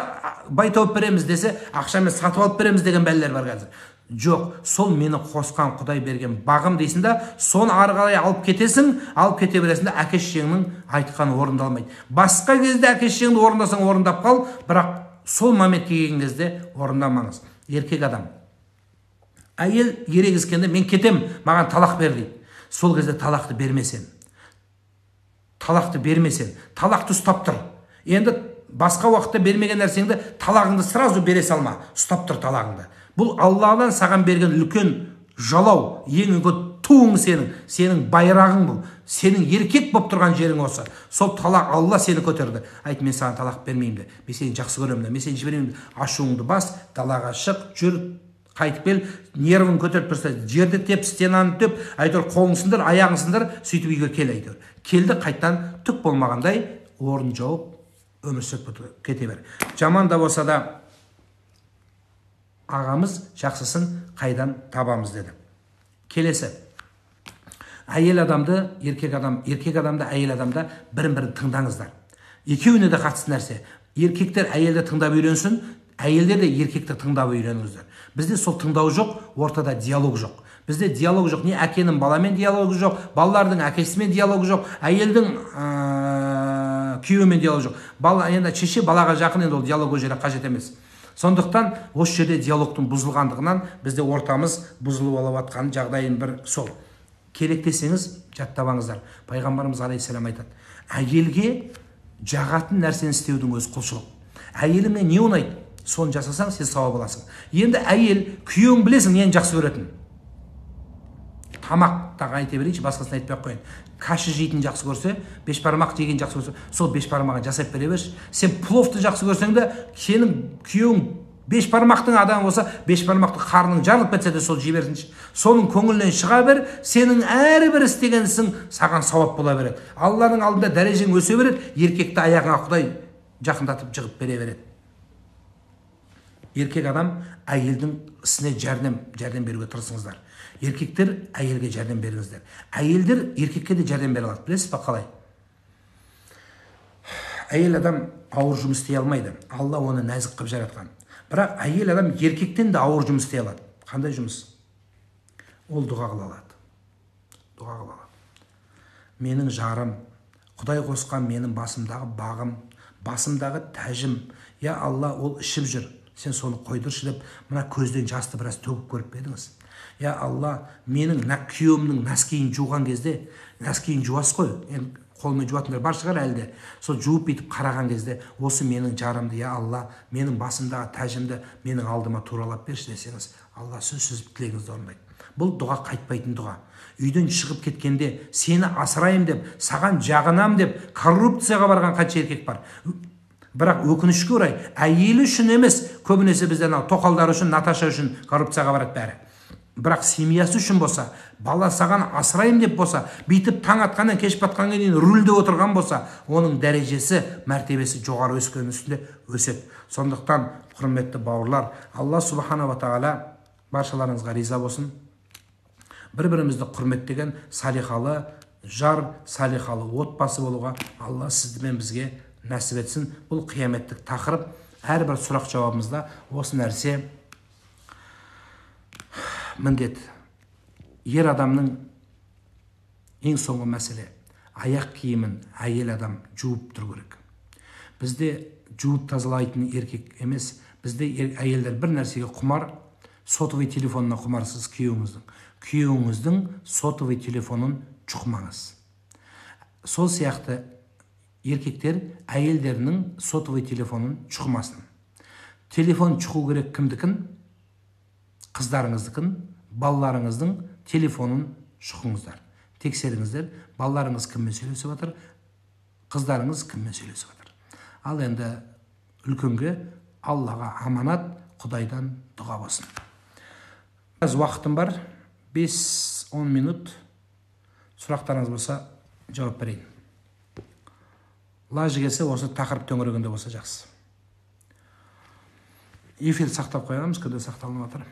бай тауып береміз десе, ақшамен сатып алып береміз деген бәлелер бар қазір. Жоқ, сол мені қосқан Құдай берген бағым дейсің да, соны ары қарай алып кетесің, алып кете бересің да, әке шешеңнің айтқаны орындалмайды. Басқа кезде әке шешеңді орындасаң орындап қал, бірақ сол моментке келген кезде орындамаңыз. Еркек адам әйел ерегіскенде мен кетем, маған талақ бер дейді. Сол кезде талақты бермесен. Талақты бермесен, талақты ұстап тұр. Енді басқа уақытта бермеген нәрсеңді талағыңды сразу бере салма, ұстап тұр талағыңды. Бұл Алладан саған берген үлкен жалау, ең үлкен туың сенің, сенің байрағың бұл, сенің еркек болып тұрған жерің осы. Сол талақ Алла сені көтерді. Айт, мен саған талақ бермеймін де, мен сені жақсы көремін де, мен сені жібермеймін де. Ашуыңды бас, далаға шық, жүр, Қайтып кел, нервін көтеріп тұрса, жерді теп, стенаны теп, әйтеуір қолың сындыр, аяғың сындыр, сөйтіп үйге кел әйтеуір. Келді, қайттан түк болмағандай орын жауып, өмір сүріп кете бер. Жаман да болса да ағамыз жақсысын қайдан табамыз деді. Келесі. Әйел адамды, еркек адам, еркек адамды, әйел адамды бірін-бірін тыңдаңыздар. Екеуіне де қатысты нәрсе. Еркектер әйелді тыңдап үйренсін, әйелдер де еркекті тыңдап үйреніңіздер. Бізде сол тыңдау жоқ, ортада диалог жоқ. Бізде диалог жоқ, не әкенің баламен диалогы жоқ, балалардың әкесімен диалогы жоқ, әйелдің күйеуімен диалог жоқ. Бала енді шеше балаға жақын, енді ол диалог ол жерде қажет емес. Сондықтан осы жерде диалогтың бұзылғандығынан бізде ортамыз бұзылып алып жатқан жағдайын бір сол. Керек десеңіз жаттап алыңыздар. Пайғамбарымыз алейхиссалам айтады: әйелге жағатын нәрсені істеудің өзі құлшылық. Әйеліңе не ұнайды, соны жасасаң, сен сауап аласың. Енді әйел, күйеуің білесің нені жақсы көретін. Тамақ тағы айта берейінші, басқасын айтпай ақ қояйын. Каша жейтін жақсы көрсе, бешбармақ жеген жақсы көрсе, сол бешбармағын жасап бере берші. Сен пловты жақсы көрсең де, сенің күйеуің бешбармақтың адамы болса, бешбармақты қарның жарылып кетсе де сол жей берсінші. Соның көңілінен шыға бер, сенің әрбір істеген ісің саған сауап бола береді. Алланың алдында дәрежең өсе береді, еркекті аяғыңа Құдай жақындатып жығып бере береді. Еркек адам әйелдің ісіне жәрдем беруге тырысыңыздар. Еркектер әйелге жәрдем беріңіздер. Әйелдер еркекке де жәрдем бере алады. Білесіз ба қалай? Әйел адам ауыр жұмыс істей алмайды. Алла оны нәзік қылып жаратқан. Бірақ әйел адам еркектен де ауыр жұмыс істей алады. Қандай жұмыс? Ол дұға қыла алады. Дұға қыла алады. Менің жарым, Құдай қосқан менің басымдағы бағым, басымдағы тәжім. Я Алла, ол ішіп жүр. Сен соны қойдыршы деп, мына көзден жасты біраз төгіп көріп пе едіңіз? Я Алла, менің күйеуімнің нәскиін жуған кезде, нәскиін жуасыз ғой, енді қолмен жуатындар бар шығар әлі де. Сол жуып бүйтіп қараған кезде, осы менің жарымды, я Алла, менің басымдағы тәжімді менің алдыма туралап берші десеңіз, Алла сөзсіз тілегіңізді орындайды. Бұл дұға қайтпайтын дұға. Үйден шығып кеткенде сені асырайым деп, саған жағынам деп коррупцияға барған қанша еркек бар. Бірақ өкінішке орай, әйелі үшін емес, көбінесе бізде анау тоқалдар үшін, Наташа үшін коррупцияға барады бәрі. Бірақ семьясы үшін болса, бала саған асырайым деп болса, бүйтіп таң атқаннан кеш батқанға дейін рульде отырған болса, оның дәрежесі, мәртебесі жоғары өскеннің үстінде өседі. Сондықтан, құрметті бауырлар, Алла субханала тағала баршаларыңызға риза болсын. Бір-бірімізді құрметтеген салиқалы жар, салиқалы отбасы болуға Алла сізді мен бізге нәсіп етсін. Бұл қияметтік тақырып. Әрбір сұрақ жауабымызда осы нәрсе міндет. Ер адамның ең соңғы мәселе, аяқ киімін әйел адам жуып тұру керек. Бізде жуып тазалайтын еркек емес, бізде әйелдер бір нәрсеге құмар, сотовый телефонына құмарсыз күйеуіңіздің. Күйеуіңіздің сотовый телефонын жұқмаңыз. Сол сияқты еркектер әйелдерінің сотовый телефонын жұқмасын. Телефон жұқу керек кімдікін? Қыздарыңыздікін, балаларыңыздың телефонын жұқыңыздар. Тексеріңіздер, балаларыңыз кіммен сөйлесіп жатыр, қыздарыңыз кіммен сөйлесіп жатыр. Ал енді үлкенге Аллаға аманат, Құдайдан дұға болсын. Аз уақытым бар, 5-10 минут. Сұрақтарыңыз болса жауап берейін. Лажы келсе осы тақырып төңірегінде болса жақсы. Эфир сақтап қоямыз, күнде сақталынып жатыр.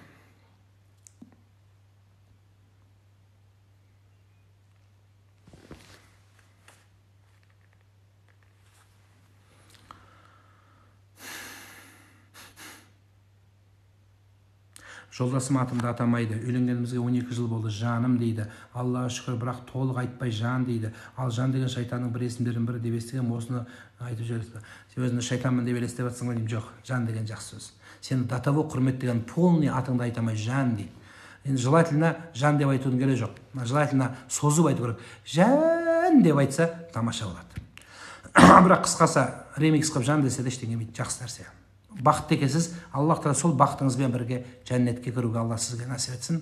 Жолдасым атымды атамайды. Үйленгенімізге 12 жыл болды. Жаным дейді. Аллаға шүкір, бірақ толық айтпай жан дейді. Ал жан деген шайтанның бір есімдерінің бірі деп естігем, осыны айтып жібересіз. Сен өзіңді шайтанмын деп елестеп жатсың ғой деймін. Жоқ, жан деген жақсы сөз. Сені до того құрметтеген полный атыңды айта алмай жан дейді. Енді желательно жан деп айтудың керегі жоқ. Желательно созып айту керек. Жан деп айтса тамаша болады. Бірақ қысқасы ремикс қылып жан десе де ештеңе етпейді, жақсы нәрсе. Бақытты екенсіз, Аллах тағала сол бақытыңызбен бірге жәннатке кіруге Алла сізге нәсіп етсін.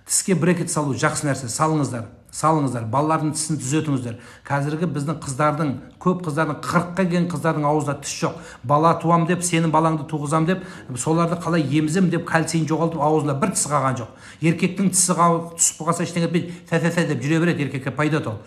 Тіске брекет салу жақсы нәрсе, салыңыздар. Салыңыздар, балалардың тісін түзетіңіздер. Қазіргі біздің қыздардың, көп қыздардың, 40-қа келген қыздардың аузында тіс жоқ. Бала туам деп, сенің балаңды туғызам деп, соларды қалай емізем деп кальцийін жоғалтып, аузында бір тіс қалған жоқ. Еркектің тісі түсіп қалса ештеңе етпейді, фә-фә-фә деп жүре береді, еркекке пайда ол.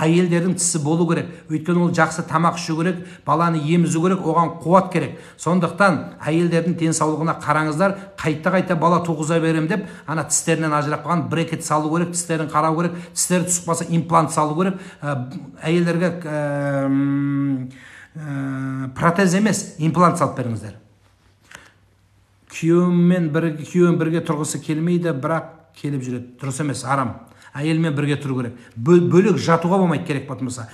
Әйелдердің тісі болу керек, өйткені ол жақсы тамақ ішу керек, баланы емізу керек, оған қуат керек. Сондықтан әйелдердің денсаулығына қараңыздар, қайта-қайта бала туғыза берем деп, ана тістерінен ажырап қалған брекет салу керек, тістерін қарау керек, тістері түсіп қалса имплант салу керек. Әйелдерге протез емес, имплант салып беріңіздер. Күйеуім бірге тұрғысы келмейді, бірақ келіп жүреді. Дұрыс емес, арам. Әйелмен бірге тұру керек. Бөлек жатуға болмайды керек болмаса.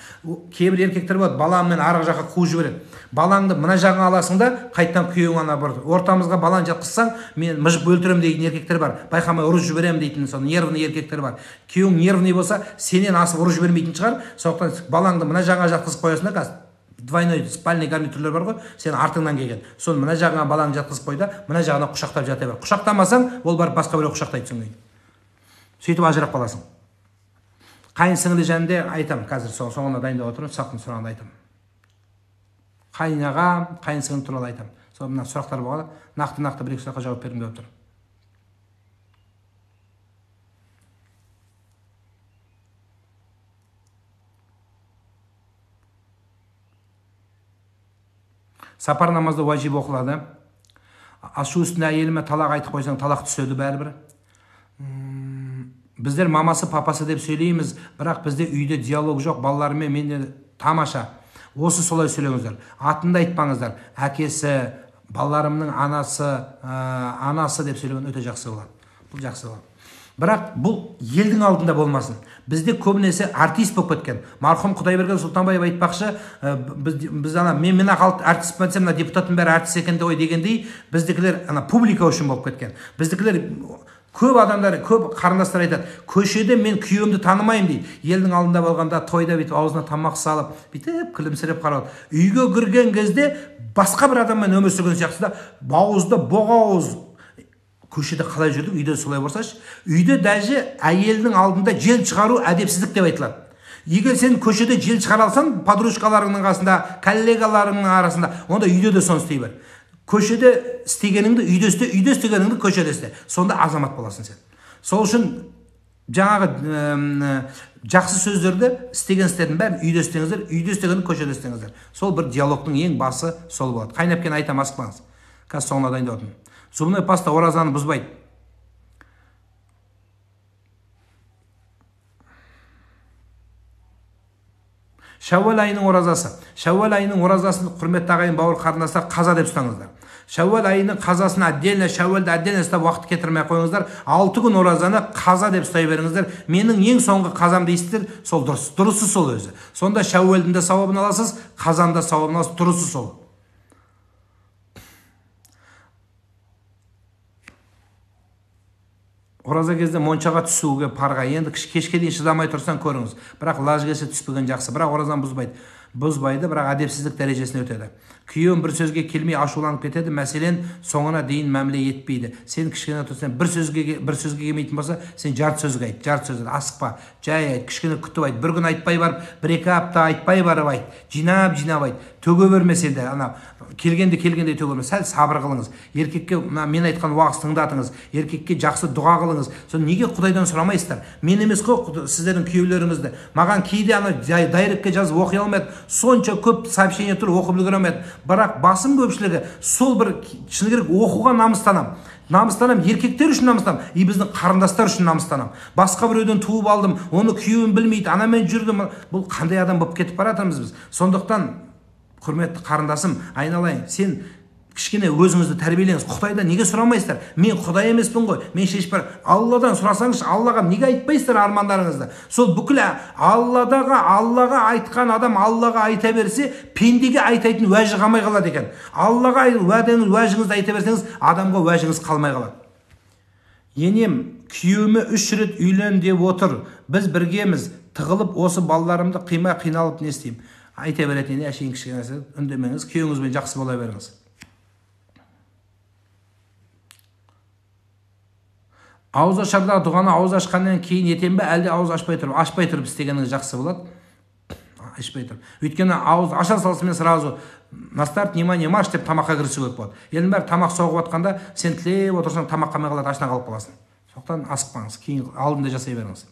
Кейбір еркектер болады, баламмен арғы жаққа қуып жібереді. Балаңды мына жағыңа аласың да, қайтадан күйеуің ана бір ортамызға баланы жатқызсаң, мен мыжып өлтірем дейтін еркектер бар. Байқамай ұрып жіберем дейтін сол нервный еркектер бар. Күйеуің нервный болса, сенен асып ұрып жібермейтін шығар. Сондықтан балаңды мына жағыңа жатқызып қоясың да, қазір двойной спальный гарнитурлар бар ғой, сен артыңнан келген. Соны мына жағыңа балаңды жатқызып қой да, мына жағына құшақтап жата бер. Құшақтамасаң, ол барып басқа біреу құшақтайды содан кейін. Сөйтіп ажырап қаласың. Қайын сіңлі жөнінде айтам, қазір соңына дайындап отырмын, сақтың сұрағын айтам. Қайын аға, қайын сіңлі туралы айтам. Сол мына сұрақтар болғанда, нақты-нақты бір-екі сұраққа жауап бергім келіп тұр. Сапар намазы уажиб оқылады. Ашу үстінде әйеліме талақ айтып қойсаң, талақ түседі бәрібір. Біздер мамасы, папасы деп сөйлейміз, бірақ бізде үйде диалог жоқ, балаларымен менде тамаша. Осы солай сөйлеңіздер. Атында айтпаңыздар. Әкесі, балаларымның анасы, анасы деп сөйлеген өте жақсы болады. Бұл жақсы болады. Бірақ бұл елдің алдында болмасын. Бізде көбінесе артист болып кеткен. Марқұм Құдайберген Сұлтанбаев айтпақшы, біз ана мен халық артист болсам, мына депутаттың бәрі артист екен ғой дегендей, біздікілер ана публика үшін болып кеткен. Біздікілер көп адамдар, көп қарындастар айтады, көшеде мен күйеуімді танымаймын дейді. Елдің алдында болғанда тойда бүйтіп аузына тамақ салып, бүйтіп күлімсіреп қарап. Үйге кірген кезде басқа бір адаммен өмір сүрген сияқты да, ауызда боғауыз. Көшеде қалай жүрдік, үйде солай болсашы. Үйде даже әйелдің алдында жел шығару әдепсіздік деп айтылады. Егер сен көшеде жел шығара алсаң, подружкаларыңның қасында, коллегаларыңның арасында, онда үйде де соны істей бер. Көшеде істегеніңді үйде істе, үйде істегеніңді көшеде істе. Сонда азамат боласың сен. Сол үшін жаңағы жақсы сөздерді, істеген істердің бәрін үйде істеңіздер, үйде істегенді көшеде істеңіздер. Сол бір диалогтың ең басы сол болады. Қайын әпкені айтам, асықпаңыз. Қазір соңына дайындап отырмын. Зубной паста оразаны бұзбайды. Шәуәл айының оразасы. Шәуәл айының оразасын, құрметті ағайын, бауыр қарындастар, қаза деп ұстаңыздар. Шәуәл айының қазасын отдельно, шәуәлді отдельно ұстап уақыт кетірмей қойыңыздар. 6 күн оразаны қаза деп ұстай беріңіздер. Менің ең соңғы қазам дейсіздер, сол дұрыс. Дұрысы сол өзі. Сонда шәуәлдің де сауабын аласыз, қазаның да сауабын аласыз, дұрысы сол. Ораза кезде моншаға түсуге парға. Енді кешке дейін шыдамай тұрсаң көріңіз. Бірақ лаж келсе түспеген жақсы. Бірақ оразаны бұзбайды. Бұзбайды, бірақ әдепсіздік дәрежесіне өтеді. Күйеуім бір сөзге келмей ашуланып кетеді, мәселен соңына дейін мәміле етпейді. Сен кішкене тұрсаң, бір сөзге келмейтін болса, сен жарты сөзге айт, жарты сөзге асықпа, жай айт, кішкене күтіп айт. Бір күн айтпай барып, бір-екі апта айтпай барып айт. Жинап-жинап айт. Төге берме сен де, ана келгенде келгенде төге берме. Сәл сабыр қылыңыз. Еркекке мына мен айтқан уағыз тыңдатыңыз. Еркекке жақсы дұға қылыңыз. Соны неге Құдайдан сұрамайсыздар? Мен емес қой сіздердің күйеулеріңізді. Маған кейде ана дайректке жазып оқи алмайды. Сонша көп сообщение тұр, оқып үлгере алмайды. Бірақ басым көпшілігі сол бір шыны керек оқуға намыстанам. Намыстанам, еркектер үшін намыстанам, и біздің қарындастар үшін намыстанам. Басқа біреуден туып алдым, оны күйеуім білмейді, анамен жүрдім. Бұл қандай адам болып кетіп бара жатырмыз біз? Сондықтан, құрметті қарындасым, айналайын, сен кішкене өзіңізді тәрбиелеңіз. Құдайдан неге сұрамайсыздар? Мен Құдай емеспін ғой. Мен шешіп бар. Алладан сұрасаңызшы, Аллаға неге айтпайсыздар армандарыңызды? Сол бүкіл Аллаға айтқан адам Аллаға айта берсе, пендеге айтайтын уәжі қалмай қалады екен. Аллаға уәдеңіз, уәжіңізді айта берсеңіз, адамға уәжіңіз қалмай қалады. Енем күйеуіме 3 рет үйлен деп отыр. Біз біргеміз. Тығылып осы балаларымды қимай қиналып не істеймін? Айта беретін ене, әшейін кішкене нәрсе, үндемеңіз, күйеуіңізбен жақсы бола беріңіз. Ауыз ашардағы дұғаны ауыз ашқаннан кейін етем бе, әлде ауыз ашпай тұрып? Ашпай тұрып істегеніңіз жақсы болады. Ашпай тұрып. Өйткені ауыз аша салысымен сразу на старт, внимание, марш деп тамаққа кірісу керек болады. Елдің бәрі тамақ соғып жатқанда сен тілеп отырсаң тамақ қалмай қалады, ашына қалып қаласың. Сондықтан асықпаңыз, кейін алдында жасай беріңіз.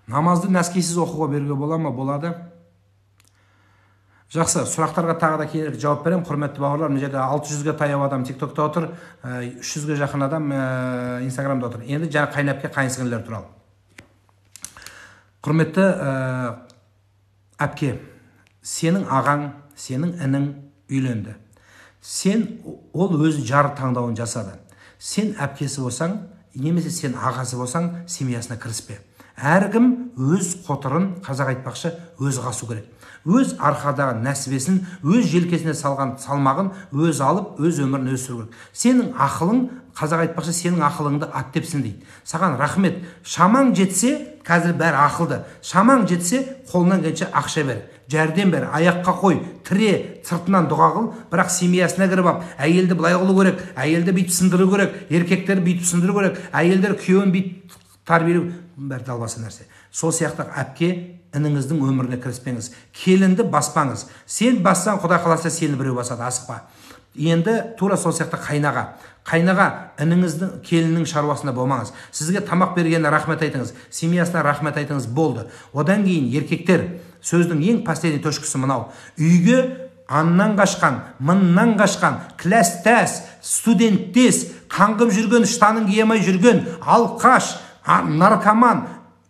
Намазды нәскисіз оқуға беруге бола ма? Болады. Жақсы, сұрақтарға тағы да кейінірек жауап беремін. Құрметті бауырлар, мына жерде 600-ге таяу адам TikTokта отыр, 300-ге жақын адам Инстаграмда отыр. Енді жаңа қайынәпке, қайынсіңлілер туралы. Құрметті әпке, сенің ағаң, сенің інің үйленді. Сен, ол өз жар таңдауын жасады. Сен әпкесі болсаң, немесе сен ағасы болсаң, семьясына кіріспе. Әркім өз қотырын, қазақ айтпақшы, өз қасу керек. Өз арқадағы нәсібесін, өз желкесіне салған салмағын өз алып, өз өмірін өз сүру керек. Сенің ақылың, қазақ айтпақшы, сенің ақылыңды ат тепсін дейді. Саған рахмет. Шамаң жетсе, қазір бәрі ақылды. Шамаң жетсе, қолынан келгенше ақша бер, жәрдем бер, аяққа қой, тіре, сыртынан дұға қыл, бірақ семьясына кіріп алып, әйелді былай қылу керек, әйелді бүйтіп сындыру керек, еркектерді бүйтіп сындыру керек, әйелдер күйеуін бүйтіп тәрбиелеу, бәрі далбаса нәрсе. Сол сияқты әпке, ініңіздің өміріне кіріспеңіз. Келінді баспаңыз. Сен бассаң, Құдай қаласа сені біреу басады, асықпа. Енді тура сол сияқты қайнаға. Қайнаға ініңіздің, келіннің шаруасында болмаңыз. Сізге тамақ бергеніне рахмет айтыңыз, семьясына рахмет айтыңыз, болды. Одан кейін еркектер, сөздің ең последний точкасы мынау. Үйге аннан қашқан, мыннан қашқан, кләстәс, студенттес, қаңғып жүрген, штанын кие алмай жүрген, алқаш, наркоман,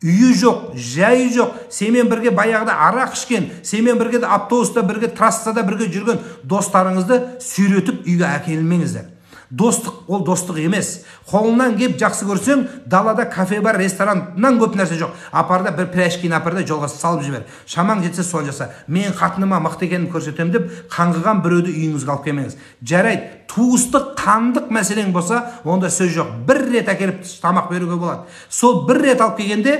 үйі жоқ, жайы жоқ, сенімен бірге баяғыда арақ ішкен, сенімен бірге де автобуста бірге, трассада бірге жүрген достарыңызды сүйретіп үйге әкелмеңіздер. Достық ол достық емес. Қолынан кеп жақсы көрсең, далада кафе бар, рестораннан көп нәрсе жоқ. Апар да бір пряжкені апар да жолға салып жібер. Шамаң жетсе соны жаса. Мен қатыныма мықты екенін көрсетемін деп қаңғыған біреуді үйіңізге алып келмеңіз. Жарайды, туыстық, қандық мәселең болса, онда сөз жоқ. Бір рет әкеліп тамақ беруге болады. Сол бір рет алып келгенде,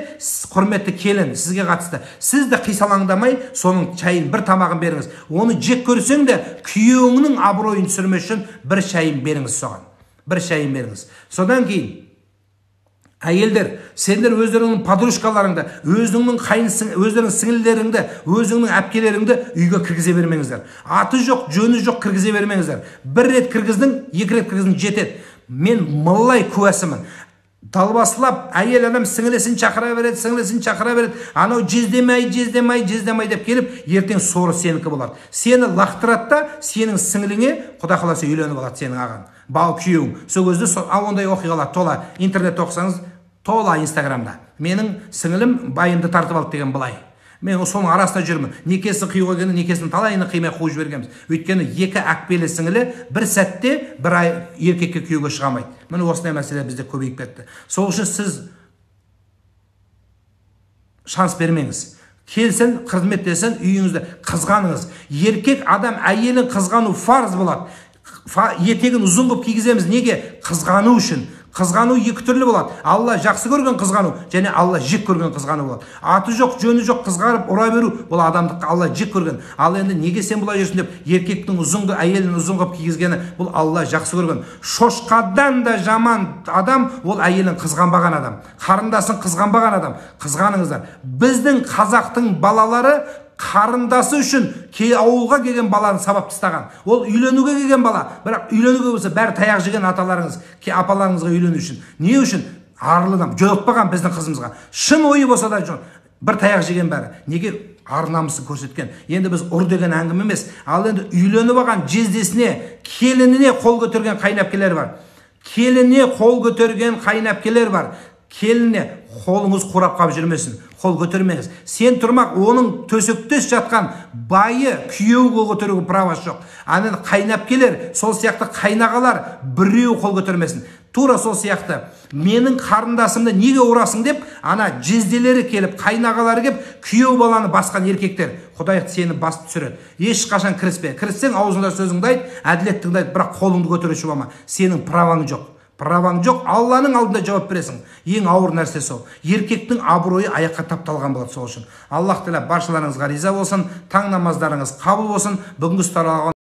құрметті келін, сізге қатысты, сіз де қисалаңдамай, соның шайын, бір тамағын беріңіз. Оны жек көрсең де, күйеуіңнің абыройын түсірмес үшін бір шайын беріңіз соған. Бір шайын беріңіз. Содан кейін әйелдер, сендер өздеріңнің подружкаларыңды, өзіңнің өздеріңнің сіңлілеріңді, өзіңнің әпкелеріңді үйге кіргізе бермеңіздер. Аты жоқ, жөні жоқ кіргізе бермеңіздер. Бір рет кіргіздің, екі рет кіргіздің, жетеді. Мен мыллай куәсімін. Далбасылап әйел адам сіңлісін шақыра береді, сіңлісін шақыра береді. Анау жездемай, жездемай, жездемай деп келіп, ертең соры сенікі болады. Сені лақтырады да, сенің сіңліңе, Құдай қаласа, үйленіп алады сенің ағаң, бау күйеуің. Сол кезде ондай оқиғалар тола. Интернетте оқысаңыз, тола Инстаграмда. Менің сіңлім байымды тартып алды деген былай. Мен соның арасында жүрмін. Некесін қиюға келгенде некесін талайını қимай қуып жібергенбіз. Өйткені екі әкпелі сіңілі бір сәтте бір ай еркекке күйеуге шыға алмайды. Міне осындай мәселе бізде көбейіп кетті. Сол үшін сіз шанс бермеңіз. Келсін, қызметтесін, үйіңізді қызғаныңыз. Еркек адам әйелін қызғану фарз болады. Етегін ұзын қылып кигіземіз. Неге? Қызғану үшін. Қызғану екі түрлі болады. Алла жақсы көрген қызғану және Алла жек көрген қызғану болады. Аты жоқ, жөні жоқ қызғарып ұра беру бұл адамдыққа Алла жек көрген. Ал енді неге сен бұлай жүрсің деп еркектің ұзынғы әйелін ұзын қылып кигізгені бұл Алла жақсы көрген. Шошқадан да жаман адам ол әйелін қызғанбаған адам. Қарындасын қызғанбаған адам. Қызғаныңыздар. Біздің қазақтың балалары қарындасы үшін ауылға келген баланы сабап тастаған. Ол үйленуге келген бала, бірақ үйленуге болса бәрі таяқ жеген аталарыңыз, апаларыңызға үйлену үшін. Не үшін? Арлы адам жолықпаған біздің қызымызға. Шын ойы болса да бір таяқ жеген бәрі. Неге? Ар намысын көрсеткен. Енді біз ұр деген әңгіме емес. Ал енді үйленіп алған жездесіне, келініне қол көтерген қайынәпкелер бар. Келініне қол көтерген қайынәпкелер бар. Келініне қолыңыз қурап қап жүрмесін, қол көтермеңіз. Сен тұрмақ, оның төсектес жатқан байы, күйеуі қол көтеруге правасы жоқ. Анан қайынәпкелер, сол сияқты қайнағалар біреу қол көтермесін. Тура сол сияқты менің қарындасымды неге ұрасың деп ана жезделері келіп, қайнағалары келіп, күйеу баланы басқан еркектер, Құдай сені басып түсіреді. Ешқашан кіріспе. Кіріссең аузыңда сөзіңді айт, әділеттіңді айт, бірақ қолыңды көтеруші болма. Сенің праваң жоқ. Праваң жоқ, Алланың алдында жауап бересің. Ең ауыр нәрсе сол. Еркектің абыройы аяққа тапталған болады сол үшін. Аллах Тағала баршаларыңызға риза болсын, таң намаздарыңыз қабыл болсын. Бүгінгі ұсталған